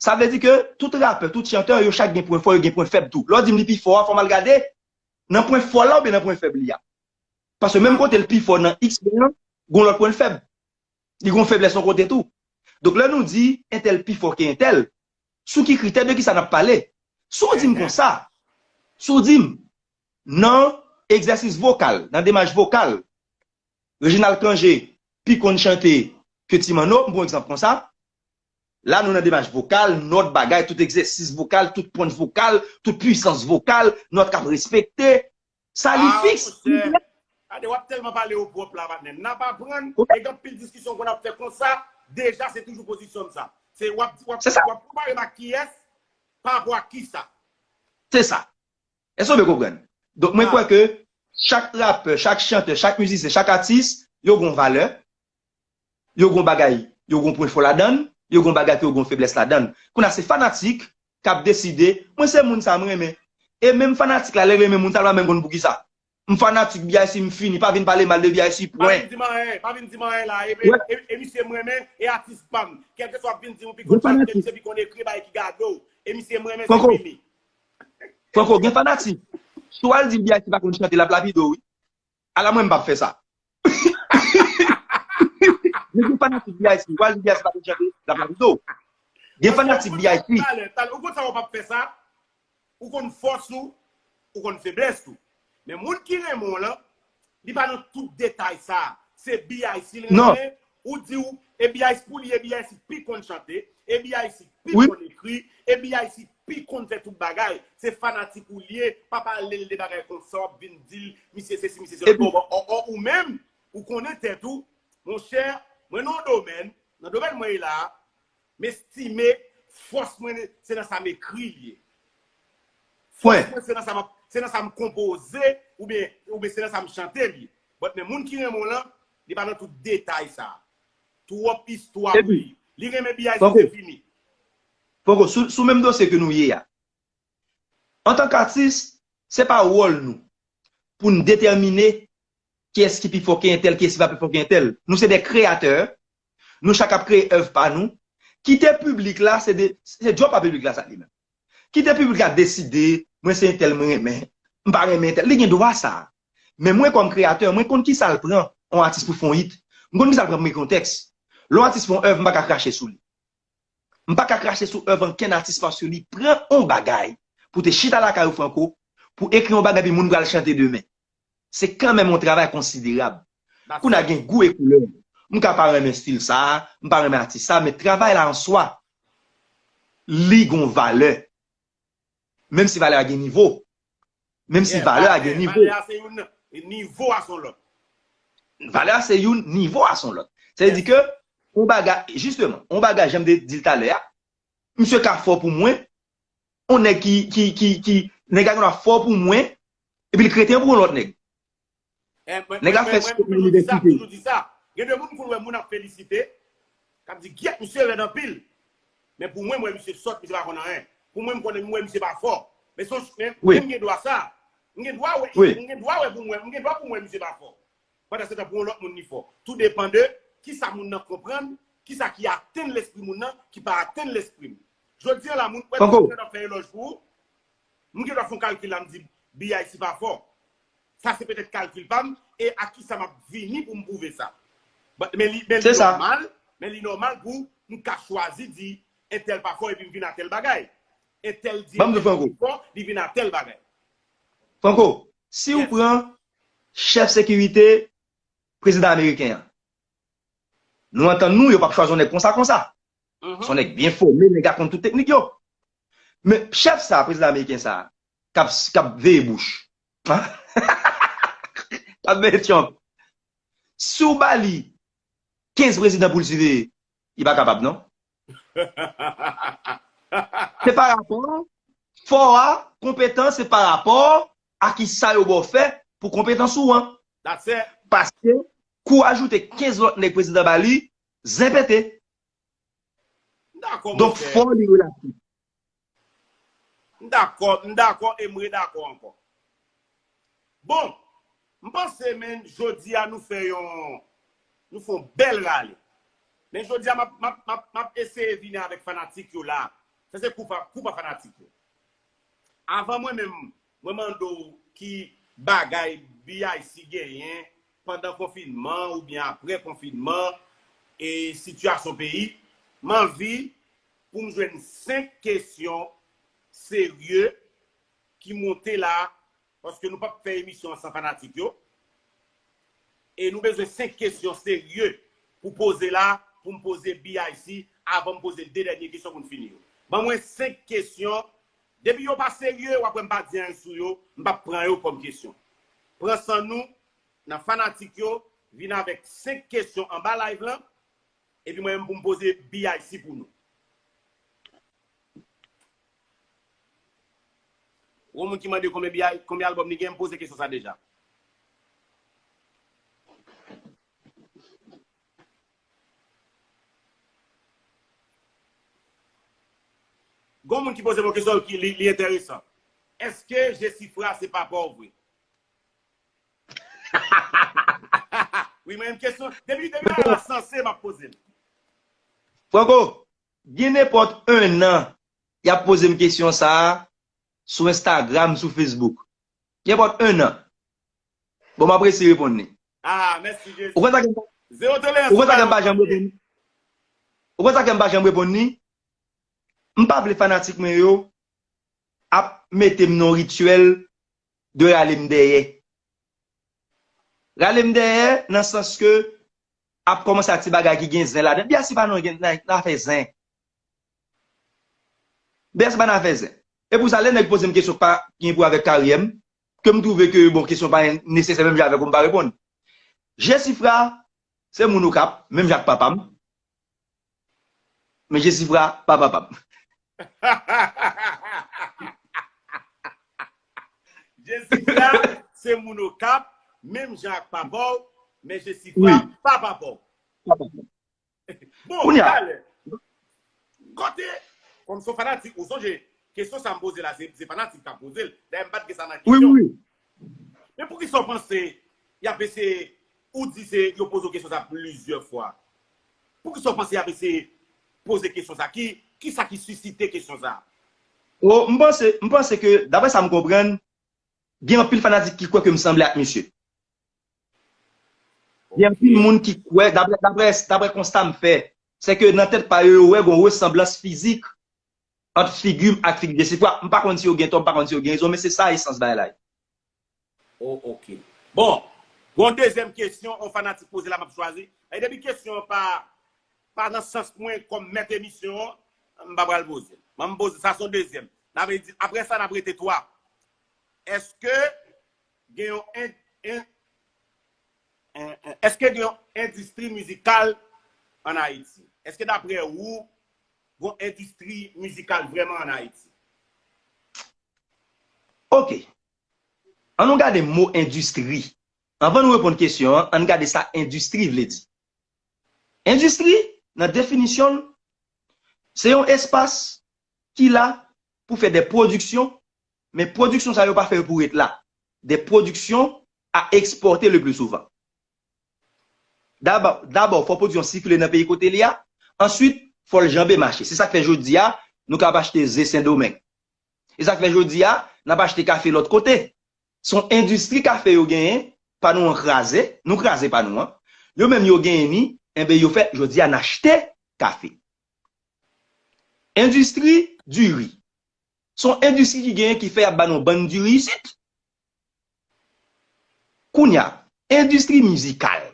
Sa vle di ke tout rapè, tout chantè, yo chak gen pwen fò, yo gen pwen fèb tou. Lè w di m li pi fò a, fò m al gade nan pwen fò l la oubyen nan pwen fèb li a. Paske menm kote l pi fò nan X pwen an, gon lòt pwen fèb. Li gon feblès yon kote tou. Donk lè nou di entèl pi fò ke entèl, sou ki kritè, de kisa n ap pale? Si w di m konsa, si w di m nan egzèsis vokal, nan demach vokal, Reginald Cangé pi konn chante ke Ti Manno, m pran egzanp konsa. La nou nan demach vokal, nòt, bagay, tout egzèsis vokal, tout pwent vokal, tout pwisans vokal, nòt k ap respekte. Sa li fiks. Ade, w ap tèlman pale w pwòp la, patnè. N ap aprann, e gen anpil diskisyon ke n ap fè konsa, deja se toujou pozisyon m sa. Se w ap, w ap, w ap konpare m ak kiyès, pa rapò ak kisa. Se sa. Èske w byen konprann? Donk mwen kwè ke chak rapè, chak chantè, chak mizisyen, chak atis, yo gon valè, yo gon bagay, yo gon pwen fò ladan l, yo gon bagay ke yo gon feblès ladan l. Kounye a se fanatik k ap deside, mwen se moun sa m renmen. E menm fanatik la, lè l renmen moun sa, l pa menm konn poukisa. M fanatik B I C, m fini, pa vin pale mal de B I C, pwen. Pa vin di m anyen, pa vin di m anyen la, e, e, e, e misye m renmen, e atis pa m. Kèlkeswa ap vin di m ou pi konn chante, misye pi konn ekri, bagay ki gade w. E misye m renmen, se fini. Franco, gen fanatik. Si w al di B I C pa konn chante, l ap lapide w, wi. Ala mwen m p ap fè sa. Men gen fanatik B I C, w al di B I C pa konn chante, l ap lapide w. Gen fanatik B I C. Ou konn sa w p ap fè sa? Ou konn fòs ou, ou konn feblès ou. Men moun ki renmen w lan, li pa nan tout detay sa. Se B I C l renmen, ou di w, e B I C pou li, e B I C pi konn chante, e B I C pi konn ekri, e B I C pi konn fè tout bagay. Se fanatik ou l ye, pa pale l de bagay konsa, w ap vin di l, misye sesi, misye sela. Bon, bon, ò, ò, ou menm, ou konnen tèt ou, monchè, mwen nan yon domèn, nan domèn mwen ye la a, m estime fòs mwen se nan sa m ekri l ye. Fòs mwen se nan sa m ap, se nan sa m konpoze oubyen, oubyen se nan sa m chante l ye. But men moun ki renmen w lan, li pa nan tout detay sa. Twòp istwa pou li. Li renmen B I C, se fini. Franco, sou, sou menm dosye ke nou ye a. Antanke atis, se pa wòl nou pou n detèmine kiyès ki pi fò ke entèl, kiyès ki pa pi fò ke entèl. Nou se de kreyatè, nou chak ap kreye èv pa nou. Kite piblik la, se de, se djòb pa piblik la sa li menm. Kite piblik la deside, mwen se entèl mwen renmen, m pa renmen entèl. Li gen dwa sa. Men mwen kòm kreyatè, mwen konn kisa l pran yon atis pou fè yon hit. M konn kisa l pran pou m ekri yon tèks. Lè yon atis fè yon èv, m pa ka krache sou li. M pa ka krache sou èv ankenn atis paske li pran yon bagay pou te chita lakay ou Franco, pou ekri yon bagay epi moun pral chante demen. Se kanmenm yon travay konsiderab. Kounye a gen gou e koulè. M ka pa renmen stil sa, m pa renmen atis sa, men travay la an swa, li gon valè. Menm si valè a gen nivo. Menm si valè a gen nivo. Valè a se youn, nivo a se yon lòt. Valè a se youn, nivo a se yon lòt. Sa vle di ke, yon bagay, jisteman, yon bagay, jan m te di l talè a, misye ka fò pou mwen, yon nèg ki, ki, ki, ki, nèg la gen dwa fò pou mwen, epi l kreten pou yon lòt nèg. Nèg la fè spò nan inivèsite. Toujou di sa. Gen de moun pou l wè moun ap felisite, k ap di, gyèt, misye rèd anpil. Men pou mwen, m wè misye sòt, misye pa konn anyen. Pou mwen, m konnen, m wè misye pa fò. Men se yon, men, men m gen dwa sa. M gen dwa wè, m gen dwa wè pou mwen, m gen dwa pou mwen misye pa fò. Pandan se tan pou yon lòt moun li fò. Tou depann de kisa moun nan konprann, kisa ki atenn lespri moun nan, ki pa atenn lespri m. Jodi a la, moun, wè, Franco, moun nan ap fè elòj pou ou, m gen dwa fè yon kalkil la, m di, B I C pa fò. Sa se petèt kalkil pa m, e a kisa m ap vini pou m pwouve sa. But, men li, men li nòmal, men li nòmal pou m ka chwazi di entèl pa fò epi m vin a tèl bagay. Entèl di entèl ki fò, li vin a tèl bagay. Franco, si w pran chèf sekirite prezidan ameriken an, nou antann nou, yo p ap chwazi yon nèg konsa konsa. Se yon nèg byen fòme, nèg la konn tout teknik yo. Men chèf sa, prezidan ameriken sa, k ap, k ap veye bouch, k ap veye Trump, si w ba li kenz prezidan pou l siveye, li pa kapab non. Se pa rapò, fò a, konpetan, se pa rapò a kisa yo ba w fè pou konpetans ou an. Paske kou w ajoute kenz lòt nèg prezidan ba li, zen pete. Donk fò li relatif. M dakò, m dakò e m redakò ankò. Bon, m panse men jodi a nou fè yon, nou fè yon bèl rale. Men jodi a m ap, m ap, m ap, m ap eseye vini avèk fanatik yo la. Sa se kou pa, kou pa fanatik yo. Avan mwen menm, mwen mande w ki bagay B I C genyen pandan konfinman oubyen apre konfinman e sitiyasyon peyi, m anvi pou m jwenn senk kesyon serye ki monte la, paske nou p ap fè emisyon an san fanatik yo. E nou bezwen senk kesyon serye pou poze la, pou m poze B I C avan m poze de dènye kesyon pou n fini yo. Ban mwen senk kesyon. Depi yo pa serye, w ap wè m pa di anyen sou yo, m p ap pran yo kòm kesyon. Pran san nou, nan fanatik yo, vin avèk senk kesyon anba live lan, epi mwen menm pou m poze B I C pou nou. Yon moun ki mande konbyen biyay, konbyen albòm li gen, m poze kesyon sa deja. Gon moun ki poze m yon kesyon ki li, li enteresan. Èske Jesifra se papa w vre? Wi, mwen menm kesyon. Depi, depi bagay la sanse, m ap poze l. Franco, gen nenpòt ennan y ap poze m kesyon sa a sou Instagram, sou Facebook. Gen nenpòt ennan. Bon, m ap resi reponn li. Ah, mèsi Jezi. Ou konn sa ke m pa, ou konn sa ke m pa janm reponn li? Ou konn sa ke m pa janm reponn li? M pa vle fanatik mwen yo ap mete m nan yon rityèl de rale m dèyè. Rale m dèyè nan sans ke ap kòmanse ak ti bagay ki gen zen ladan. Biyasi pa nan gen nan afè zen. Biyasi pa nan afè zen. E pou sa, lè nèg poze m kesyon k pa gen pou avèk karyè m, ke m twouve ke, bon, kesyon pa nesesè menm jan avèk ou, m pa reponn. Jesifra, se moun Okap, menm jan ak papa m. Men Jesifra pa papa m. Jesifra se moun Okap, menm jan ak papa w, men Jesifra pa papa w. Bon, talè. Kote, kòm se yon fanatik, ou sonje, kesyon sa m poze la, se, se fanatik k ap poze l. Dayè, m pa t gen sa nan kesyon. Men poukisa w panse y ap eseye, ou di se yo poze w kesyon sa plizyè fwa? Poukisa w panse y ap eseye poze kesyon sa? Ki, kisa ki sisite kesyon sa? O, m panse, m panse ke, daprè sa m konprann, gen anpil fanatik ki kwè ke m sanble ak misye. Gen anpil moun ki kwè, daprè, daprè, daprè konsta m fè, se ke nan tèt pa yo, yo wè gen yon resanblans fizik ant figi m ak figi Jesifra. M pa konn si yo gen tò, m pa konn si yo gen rezon, men se sa esans bagay la ye. Oh, ok. Bon, gon dezyèm kesyon, yon fanatik poze la, m ap chwazi. E depi kesyon an pa, pa nan sans mwen kòm mèt emisyon an, m pa pral poze l. Ban m poze, sa se yon dezyèm. N ap di, apre sa, n ap rete twa. Èske gen yon en, en, en, en, èske gen yon endistri mizikal ann Ayiti? Èske daprè ou, gon endistri mizikal vrèman ann Ayiti? Ok. An nou gade mo endistri. Anvan nou reponn kesyon an, an n gade sa endistri vle di. Endistri, nan definisyon l, se yon espas ki la pou fè de pwodiksyon, men pwodiksyon sa yo pa fè yo pou ret la. De pwodiksyon a ekspòte le pli souvan. Dabò, dabò, fò pwodui an sikile nan peyi kote li a. Answit, fò l janbe mache. Se sa k fè jodi a, nou ka ap achte ze Sendomeng. E sa k fè jodi a, n ap achte kafe lòt kote. Se yon endistri kafe yo genyen, pa nou an kraze, nou kraze pa nou an. Yo menm yo genyen ni, enben yo fè, jodi a n achte kafe. Endistri diri. Se yon endistri ki genyen ki fè y ap ba nou bann diri isit. Kounye a, endistri mizikal.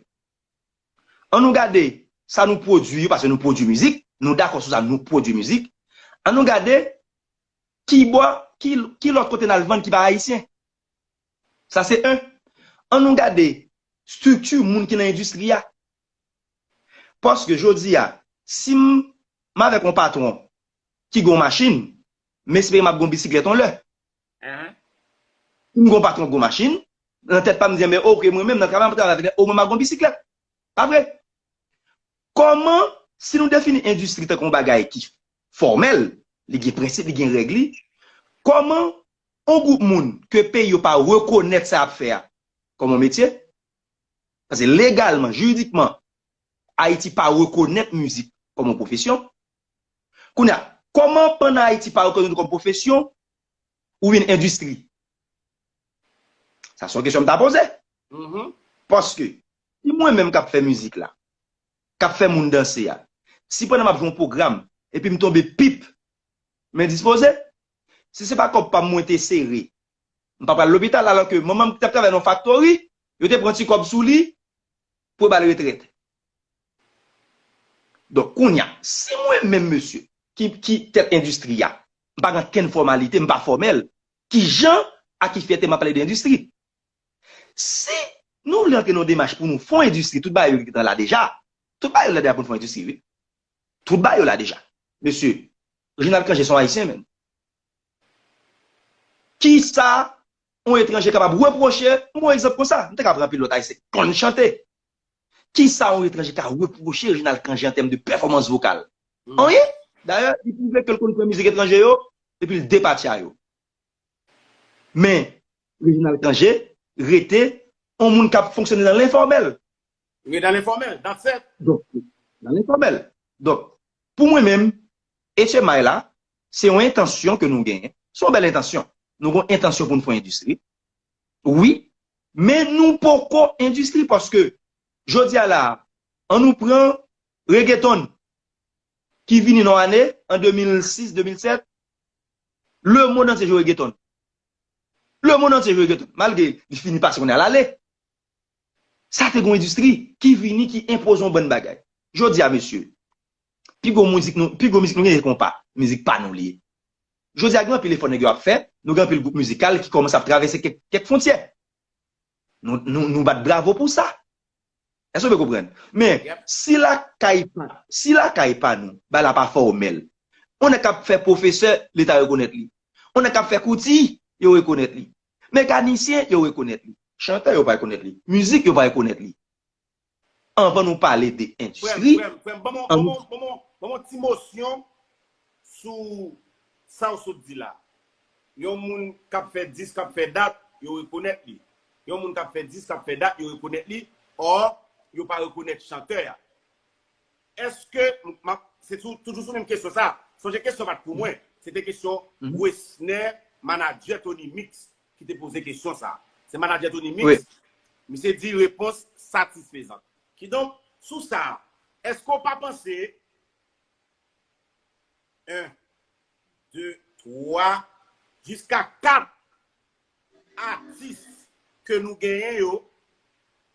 An nou gade sa nou pwodui yo, paske nou pwodui mizik, nou dakò sou sa, nou pwodui mizik. An nou gade ki bò, ki, ki lòt kote n al vann ki pa ayisyen. Sa se en. An nou gade estrikti moun ki nan endistri a. Paske jodi a, si m, m avèk yon patwon ki gen yon machin, m espere m ap gen yon bisiklèt yon lè. Si m gen yon patwon ki gen yon machin, nan tèt pa m, m di, men oke, mwen menm nan travay m ap travay avèk, omwen m ap gen yon bisiklèt. Pa vre? Kòman, si nou defini endistri tankou yon bagay ki fòmèl, li gen prensip, li gen règ li, kòman yon gwoup moun ke peyi yo pa rekonèt sa y ap fè a kòm yon metye? Paske legalman, jiridikman, Ayiti pa rekonèt mizik kòm yon pwofesyon. Kounye a, kòman pandan Ayiti pa rekonèt ou kòm pwofesyon, ou vin endistri? Sa se yon kesyon m ta poze. Paske, si mwen menm k ap fè mizik la, k ap fè moun danse a, si pandan m ap jwe yon pwogram, epi m tonbe pip, m endispoze, si se pa kòb pa m mwen te sere, m pa pral lopital, alò ke manman m ki t ap travay nan yon faktori, yo te pran ti kòb sou li pou yo ba l retrèt. Donk, kounye a, si mwen menm, mesye, ki, ki tèt endistri a, m pa gen okenn fòmalite, m pa fòmèl, ki jan, ak ki fyète m ap pale de endistri? Si nou vle antre nan yon demach pou nou fè yon endistri, tout bagay yo gentan la deja. Tout bagay yo la deja pou nou fè yon endistri, wi. Tout bagay yo la deja. Mesye, Reginald Cangé se yon Ayisyen, menm. Kisa yon etranje kapab repwoche, m pran egzanp konsa, m te ka pran anpil lòt Ayisyen ki konn chante. Kisa yon etranje ka repwoche Reginald Cangé an tèm de pèfòmans vokal? Anyen. Dayè, li pwouve ke l konn pran mizik etranje yo, epi l depatya yo. Men, Reginald Cangé rete yon moun k ap fonksyone nan lenfòmèl. Rete nan lenfòmèl, that's it. Donk, nan lenfòmèl. Donk, pou mwen menm, H M I la, se yon entansyon ke nou genyen. Se yon bèl entansyon. Nou gen yon entansyon pou nou fè yon endistri. Wi, men nou poko endistri paske jodi a la, an nou pran reggaeton ki vini nan ane, an de mil sis, de mil sèt, lemonn antye jwe reggaeton. Lemonn antye jwe reggaeton. Malgre li fini pase kounye a l ale. Sa te gen yon endistri ki vini, ki enpoze yon bann bagay. Jodi a, mesye, pi gwo mizik nou, pi gwo mizik nou gen se konpa. Mizik pa nou li ye. Jodi a, gen anpil efò nèg yo ap fè, nou gen anpil gwoup mizikal ki kòmanse ap travèse kèk, kèk fwontyè. Nou, nou, nou bat bravo pou sa. Èske w byen konprann? Men, si lakay pa, si lakay pa nou, bagay la pa fòmèl, yon nèg k ap fè pwofesè, Leta rekonèt li. Yon nèg k ap fè kouti, yo rekonèt li. Mekanisyen, yo rekonèt li. Chantè, yo pa rekonèt li. Mizik, yo pa rekonèt li. Anvan nou pale de endistri, frè m, frè m, ban m, ban m, ban m, ban m yon ti mosyon sou sa w sot di la. Yon moun k ap fè dis, k ap fè dat, yo rekonèt li. Yon moun k ap fè dis, k ap fè dat, yo rekonèt li. Ò, yo pa rekonèt chantè a. Èske, m ap, se tou, toujou sou menm kesyon sa. Sonje kesyon pa t pou mwen. Se te kesyon Wesner, manadjè Tony Mix, ki te poze kesyon sa. Se manadjè Tony Mix, misye di repons satisfezan. Kidonk, sou sa, èske w pa panse, en, de, twa, jiska kat atis ke nou genyen yo,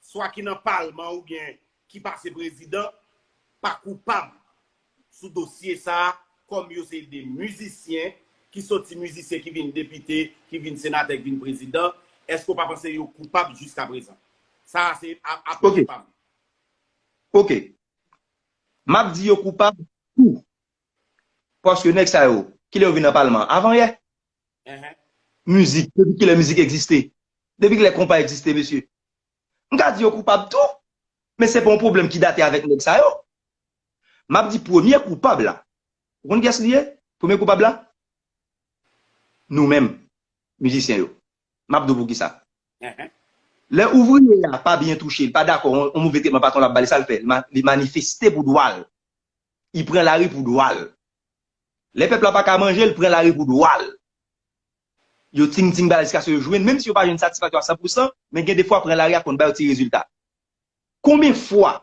swa ki nan palman oubyen ki pase prezidan, pa koupab sou dosye sa a, kòm yo se de mizisyen, ki soti mizisyen ki vin depite, ki vin senatè, ki vin prezidan, èske w pa panse yo koupab jiskaprezan? Sa a se a, apwoch pa m. Ok. M ap di yo koupab tou. Paske nèg sa yo, kilè yo vin nan palman? Avanyè. Mizik, depi kilè mizik egziste? Depi kilè konpa egziste, mesye? M ka di yo koupab tou, men se pa yon pwoblèm ki date avèk nèg sa yo. M ap di premye koupab la. Ou konn kiyès li ye? Premye koupab la? Nou menm, mizisyen yo. M ap di w poukisa. Lè ouvriye a pa byen touche, li pa dakò, yon, yon move tretman patwon l ap ba li, sa l fè? Li ma- li manifeste pou dwa l. Li pran lari pou dwa l. Lè pèp la pa ka manje, li pran lari pou dwa l. Yo ting ting ba l jiskaske yo jwenn, menm si yo pa jwenn satisfaksyon a san pou san, men gen de fwa pran lari a konn ba yo ti rezilta. Konbyen fwa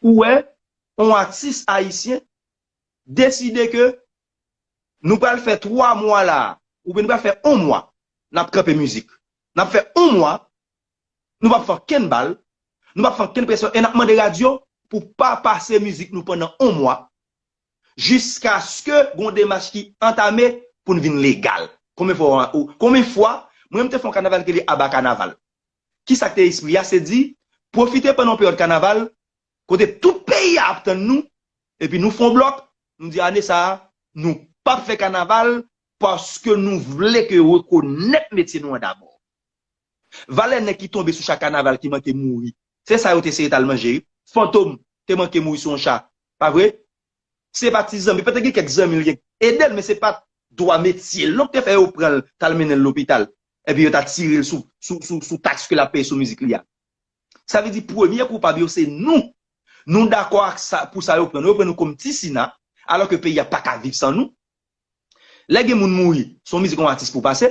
ou wè yon atis ayisyen deside ke nou pral fè twa mwa la, oubyen nou pral fè yon mwa, n ap kanpe mizik. N ap fè yon mwa, nou p ap fè ankenn bal, nou p ap fè ankenn presyon, e n ap mande radyo pou pa pase mizik nou pandan yon mwa, jiskaske gon demach ki antame pou n vin legal. Konbyen fwa, ou- konbyen fwa, mwen, m te fè yon kanaval ki rele Aba Kanaval. Kisa k te espri a? Se di, pwofite pandan yon peryòd kanaval, kote tout peyi a ap tann nou, epi nou fè yon blòk, nou di, ane sa a, nou p ap fè kanaval, paske nou vle ke yo rekonèt metye nou an dabò. Valè nèg ki tonbe sou cha kanaval ki manke mouri, se sa yo te sere t al manje, wi. Fantom te manke mouri sou yon cha, pa vre? Se pa ti zanmi, petèt gen kèk zanmi l gen k ede l, men se pa dwa metye l non k te fè yo pran l, t al mennen l lopital. Epi yo ta tire l sou, sou, sou, sou taks ke l ap peye sou mizik li a. Sa vle di premye koupab yo se nou. Nou dakò ak sa, pou sa yo pran nou. Yo pran nou kòm ti sina, alò ke peyi a pa ka viv san nou. Lè gen moun mouri, se yon mizik yon atis pou pase.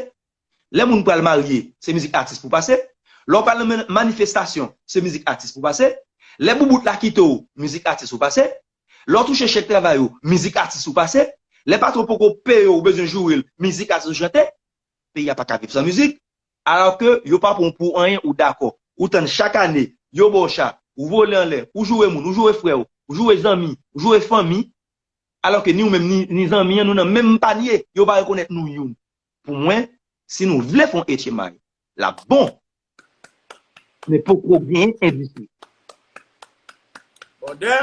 Lè moun pral marye, se mizik atis pou pase. Lè w pral nan man- manifestasyon, se mizik atis pou pase. Lè boubout la kite w, mizik atis ou pase. Lè w touche chèk travay ou, mizik atis ou pase. Lè patwon poko peye w, ou bezwen joure l, mizik atis ou chante. Peyi a pa ka viv san mizik. Alò ke yo pa pran w pou anyen, ou dakò. Ou tann chak ane, yo ba w cha, ou vole anlè, ou joure moun, ou joure frè w, ou joure zanmi, ou joure fanmi. Alò ke ni ou menm, ni, ni zanmi an, nou nan menm panye, yo pa rekonèt nou youn. Pou mwen, si nou vle fè yon H M I, l ap bon. Men poko gen endistri. Bòdè,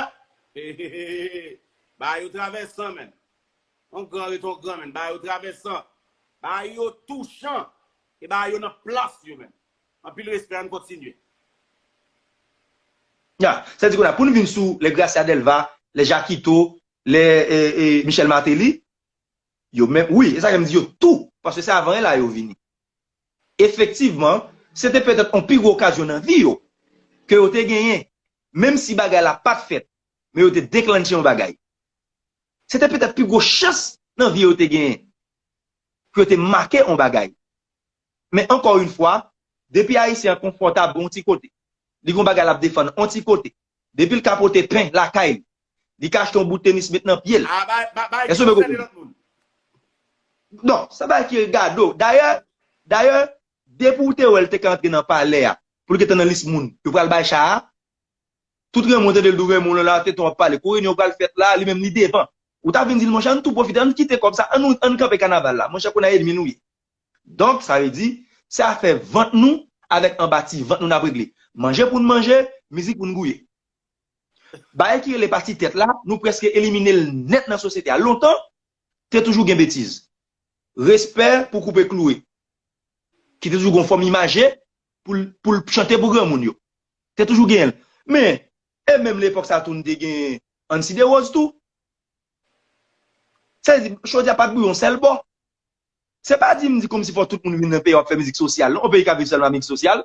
ba yo travèsan, menn. Yon gran rete yon gran, menn. Ba yo travèsan. Ba yo touchan. E ba yo nan plas yo, menn. Anpil respè, ann kontinye. Ya, sa di kounye a, pou n vin sou lè Gracia Delva, lè Jakito, lè e, e, Michel Martelly, yo menm, wi, e sa ke m di yo tou, paske se avan la yo vini. Efektivman, se te petèt yon pi gwo okazyon nan vi yo ke yo te genyen, menm si bagay la pa t fèt, men yo te deklanche yon bagay. Se te petèt pi gwo chans nan vi yo te genyen pou yo te make yon bagay. Men ankò yon fwa, depi Ayisyen an konfòtab yon ti kote, li gon bagay l ap defann yon ti kote, depi l ka pote pen lakay li, li ka achte yon bout tenis met nan pye l. Èske w konprann? Non, se bagay ki regade w. Dayè, dayè, depi w te wè l te ka antre nan palè a, pou l gentan nan lis moun yo pral bay cha a, tout renmen w tande l dou renmen w la, te tan w ap pale, kou reyinyon pral fèt la, li menm li devan. Ou ta vin di l, monchè, ann tou pwofite, ann kite kòb sa, ann, ann kanpe kanaval la. Monchè, kounye a enmi nou ye. Donk, sa vle di, se afè vant nou avèk anba ti vant nou n ap regle. Manje pou n manje, mizik pou n gouye. Bagay ki rele pati tèt la, nou prèske elimine l nèt nan sosyete a. Lontan, te toujou gen betiz. Respè pou Koupe Kloure, ki te toujou gen yon fòm imaje pou l, pou l chante pou granmoun yo. Te toujou genyen l. Men, e menm lepòk sa tou, n te gen Ancy Desroses tou. Sa vle di, chodi a pa t bouyi yon sèl bò. Se pa di m di kòmsi fò tout moun vin nan peyi a w ap fè mizik sosyal, non. Yon peyi ka viv sèlman mizik sosyal.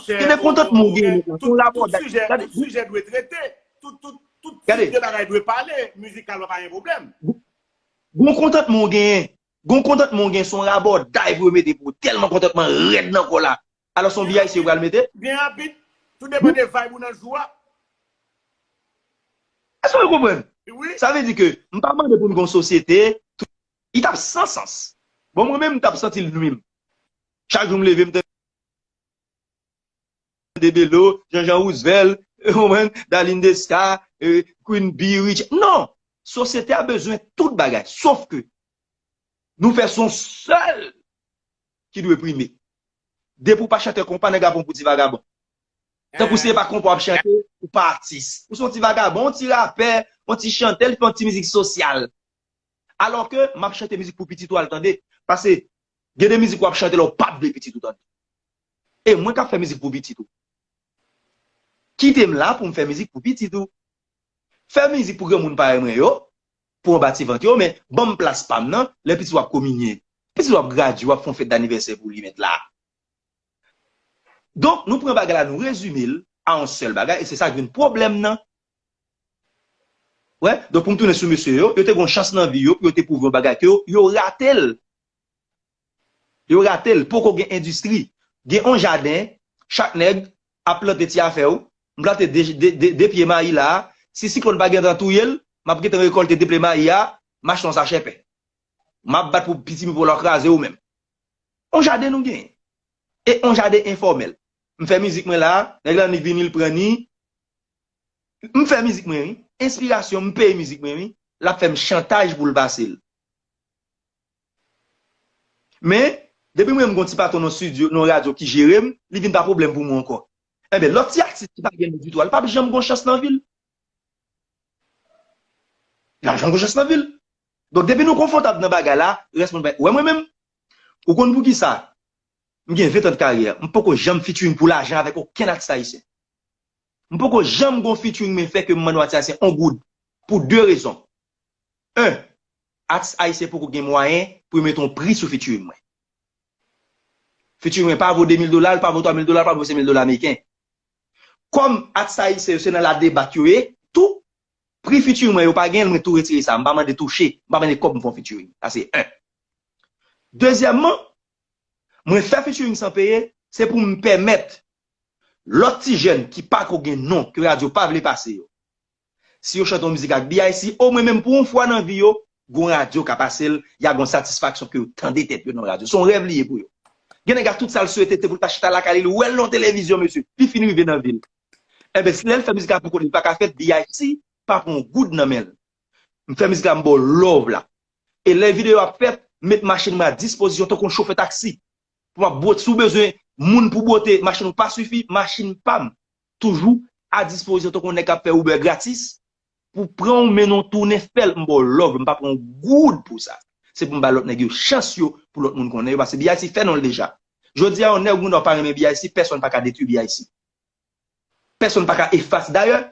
Gen de kontantman w genyen, se yon labòday. Gade, tout sijè dwe trete. Tout, tout, tout tip de bagay dwe pale. Mizikalman pa gen pwoblèm. Gon kontantman w genyen. Gon kontantman w genyen, se yon labòday pou yo mete pou ou. Tèlman kontantman rèd nan kò w la. Alò, se yon biyay si yo pral mete. Byen rapid. Tout depann de vibe ou nan jou a. Èske w konprann? Wi. Sa vle di ke m pa mande pou n gen yon sosyete, li t ap san sans. Bon, mwen menm, m t ap santi l nwi m. Chak jou m leve, m tande Belo, Jean Jean Roosevelt, ou konprann, Darline Desca, eh, Queen Bee, Richie. Non! Sosyete a bezwen tout bagay. Sof ke nou fè se yon sèl ki dwe prime. Depi w pa chantè konpa, nèg ap pran w pou ti vagabon. Tankou si se pa konpa w ap chante, ou pa atis. Ou se yon ti vagabon, yon ti rapè, yon ti chantè, li fè yon ti mizik sosyal. Alò ke m ap chante mizik pou pitit ou al tande. Paske gen de mizik w ap chante la w p ap vle pitit ou tande. E mwen k ap fè mizik pou pitit ou. Kite m la pou m fè mizik pou pitit ou. Fè mizik pou granmoun parèy mwen yo, pou anba ti vant yo, men ban m plas pa m nan, lè pitit ou ap kominye, pitit ou ap gradye, w ap fè yon fèt danivèsè pou li mèt la. Donk, nou pran bagay la, nou rezime l a yon sèl bagay, e se sa k vin pwoblèm nan. Wè, donk pou m tounen sou mesye yo, yo te gen yon chans nan vi yo, pou yo te pwouve yon bagay ke yo, yo rate l. Yo rate l, poko gen endistri. Gen yon jaden, chak nèg ap plante ti afè w. M plante de, de, de, de pye mayi la, si siklòn pa gentan touye l, m ap gentan rekòlte de pye mayi a, m achte yon sachè pen. M ap bat pou pitimi pou l kraze ou menm. On jaden nou genyen. E on jaden enfòmèl. M fè mizik mwen la, nèg la ni vini, l pran ni. M fè mizik mwen, wi. Enspirasyon, m peye mizik mwen, wi. L ap fè m chantaj pou l pase l. Men, depi mwen m gon ti patwon nan studio, nan radyo ki jere m, li vin pa pwoblèm pou mwen ankò. Enben, lòt ti atis ki pa gen non ditou a, li p ap janm gon chans nan vi l. Li p ap janm gon chans nan vi l. Donk, depi nou konfòtab nan bagay la, rès moun pa, ou wè mwen menm, ou konn poukisa? M gen ven tan de karyè, m poko janm featuring pou lajan avèk okenn atis ayisyen. M poko janm gon featuring mwen fè ke m mande yon atis ayisyen on goud. Pou de rezon. En, atis ayisyen poko gen mwayen pou yo mete yon pri sou featuring mwen. Featuring mwen pa vo de mil dola, l pa vo twa mil dola, l pa vo senk mil dola ameriken. Kòm atis ayisyen yo se nan la debak yo ye, tou, pri featuring mwen yo pa gen, mwen tou retire sa. M pa mande touche, m pa mande kòb m fè yon featuring. Sa se en. Dezyèmman, mwen fè featuring san peye, se pou m pèmèt lòt ti jèn ki pa ko gen non, ke radyo pa vle pase yo. Si yo chante yon mizik ak B I C, omwen menm pou yon fwa nan vi yo, gon radyo ka pase l, y a gon satisfaksyon ke yo tande tèt yo nan radyo. Se yon rèv li ye pou yo. Gen nèg a tout sa l swete, se pou l ta chita lakay li, l wè l nan televizyon, mesye. Li fin rive nan vi l. Enben, si lè l fè mizik la pou kont li, li pa ka fèt, B I C pa pran yon goud nan men l. M fè mizik la, m ba w love la. E lè videyo ap fèt, m met machin mwen a dispozisyon tankou yon chofè taksi. Pou m ap bwote, si w bezwen moun pou bwote, machin ou pa sifi, machin pa m toujou a dispozisyon tankou yon nèg k ap fè Uber gratis. Pou pran w, mennen w tounen, fè l, m ba w love, m pa pran yon goud pou sa. Se pou m ba lòt nèg yo chans yo, pou lòt moun konnen yo, paske B I C fè non l deja. Jodi a, yon nèg ou nò pa renmen B I C, pèsonn pa ka detwi B I C. Pèsonn pa ka efase. Dayè,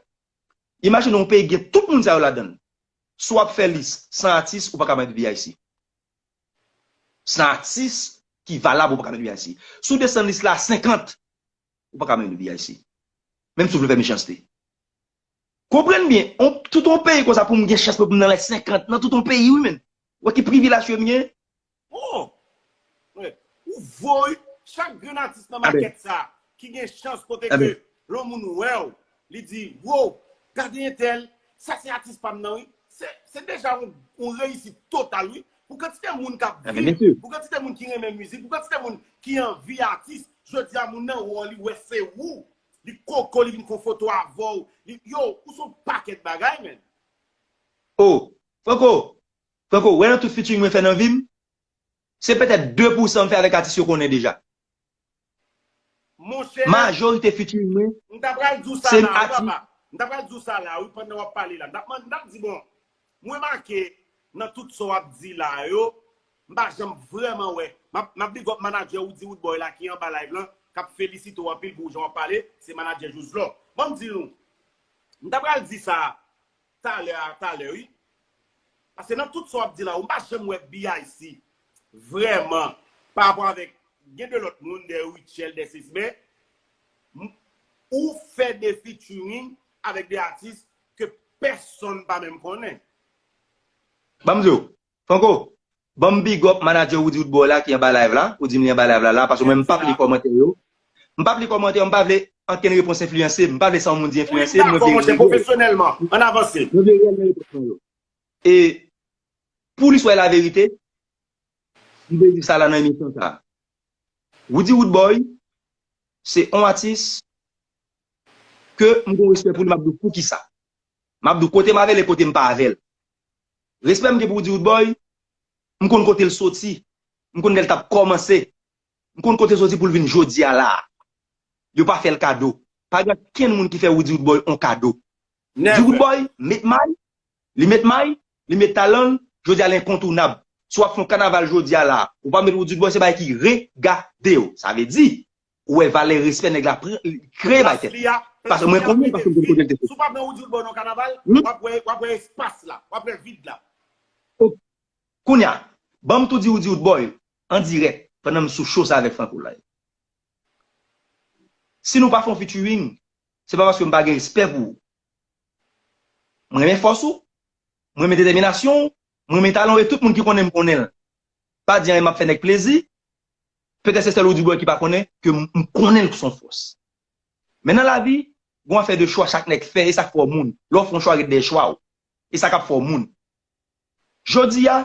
imajine yon peyi gen tout moun sa yo ladan l. Si w ap fè lis san atis, ou pa ka mete B I C. San atis ki valab, ou pa ka mete B I C. Si w desann lis la a senkant, ou pa ka mete B I C. Menm si w vle fè mechanste. Konprann byen, on, tout on peyi konsa pou m gen chans pou m nan lè senkant, nan tout on peyi, wi, menn. Ou wè ki privilaj ke m gen? Oh! Wi. Ou vo, wi. Chak grenn atis nan makèt sa, ki gen chans kote ke lè yon moun wè w, li di, wow, gade entèl, sa se atis pa m nan, wi. Se, se deja yon, yon reyisit total, wi. Pou kantite moun k ap viv, pou kantite moun ki renmen mizik, pou kantite moun ki anvi atis, jodi a moun nan wè w, li wè se ou. Li koko, li vin fè yon foto avè w. Li, yo, ou se yon pakèt bagay, menn. Oh, Franco, Franco, wè nan tout featuring mwen fè nan vi m, se petèt de pousan m fè avèk atis yo konnen deja. Monchè, majorite featuring mwen, m ta pral di w sa la, wi, papa. M ta pral di w sa la, wi, pandan w ap pale la. M t ap, m t ap di, bon, m remake nan tout sa w ap di la yo, m pa janm vrèman wè. M ap, m ap big up manadjè Woody Woodboy la ki anba live lan, k ap felisite w anpil pou jan w ap pale, se manadjè Jouzlò. Ban m di nou, m ta pral di sa talè a, talè, wi. Paske nan tout sa w ap di la, ou pa janm wè B I C vrèman pa rapò avèk, gen de lòt moun, de Rutshelle, de sesi, men m- ou fè de featuring avèk de atis ke pèsonn pa menm konnen. Ban m di w, Franco, ban m big up manadjè Woody Woodboy la ki anba live la, ou di m li anba live la, la, paske mwen m p ap li kòmantè yo. M p ap li kòmantè yo, m pa vle ankenn repons enfliyanse m, m pa vle sa yon moun di enfliyanse m, mwen vle reyèl. Pwofesyonèlman, ann avanse. Mwen vle reyèl nan repons mwen yo. E pou l swa laverite, m vle di sa la nan emisyon sa a. Woody Woodboy, se yon atis ke m gen respè pou li, m ap di w poukisa. M ap di w kote m avè l e kote m pa avè l. Respè m gen pou Woody Woodboy, m konn kote l soti, m konn lè l t ap kòmanse, m konn kote l soti pou l vin jodi a la a. Yo pa fè l kado. Pa gen okenn moun ki fè Woody Woodboy on kado. Woody Woodboy met may, li met may, li met talan l, jodi a l enkontounab. Si w ap fè yon kanaval jodi a la, ou pa met Woody Woodboy, se bagay ki regade w. Sa vle di, ou wè valè respè nèg la pran, kreye bay tèt li. Paske mwen konnen l paske m konn kote l te soti. Si w pa pran Woody Woodboy nan kanaval, w ap wè, w ap wè espas la, w ap wè vid la. Kounye a, ban m tou di Woody Woodboy an dirèk pandan m sou show sa avèk Franco la. Si nou pa fè yon featuring, se pa paske m pa gen respè pou ou. Mwen renmen fòs ou, mwen renmen detèminasyon w, mwen renmen talan w, e tout moun ki konnen m konnen l. Pa di anyen m ap fè nèg plezi, petèt se sèl Roody Boy ki pa konnen ke m, m konnen l se yon fòs. Men nan lavi, gon afè de chwa chak nèg fè, e sa k fè w moun. Lè w fè yon chwa, ret dèyè chwa w. E sa k ap fè w moun. Jodi a,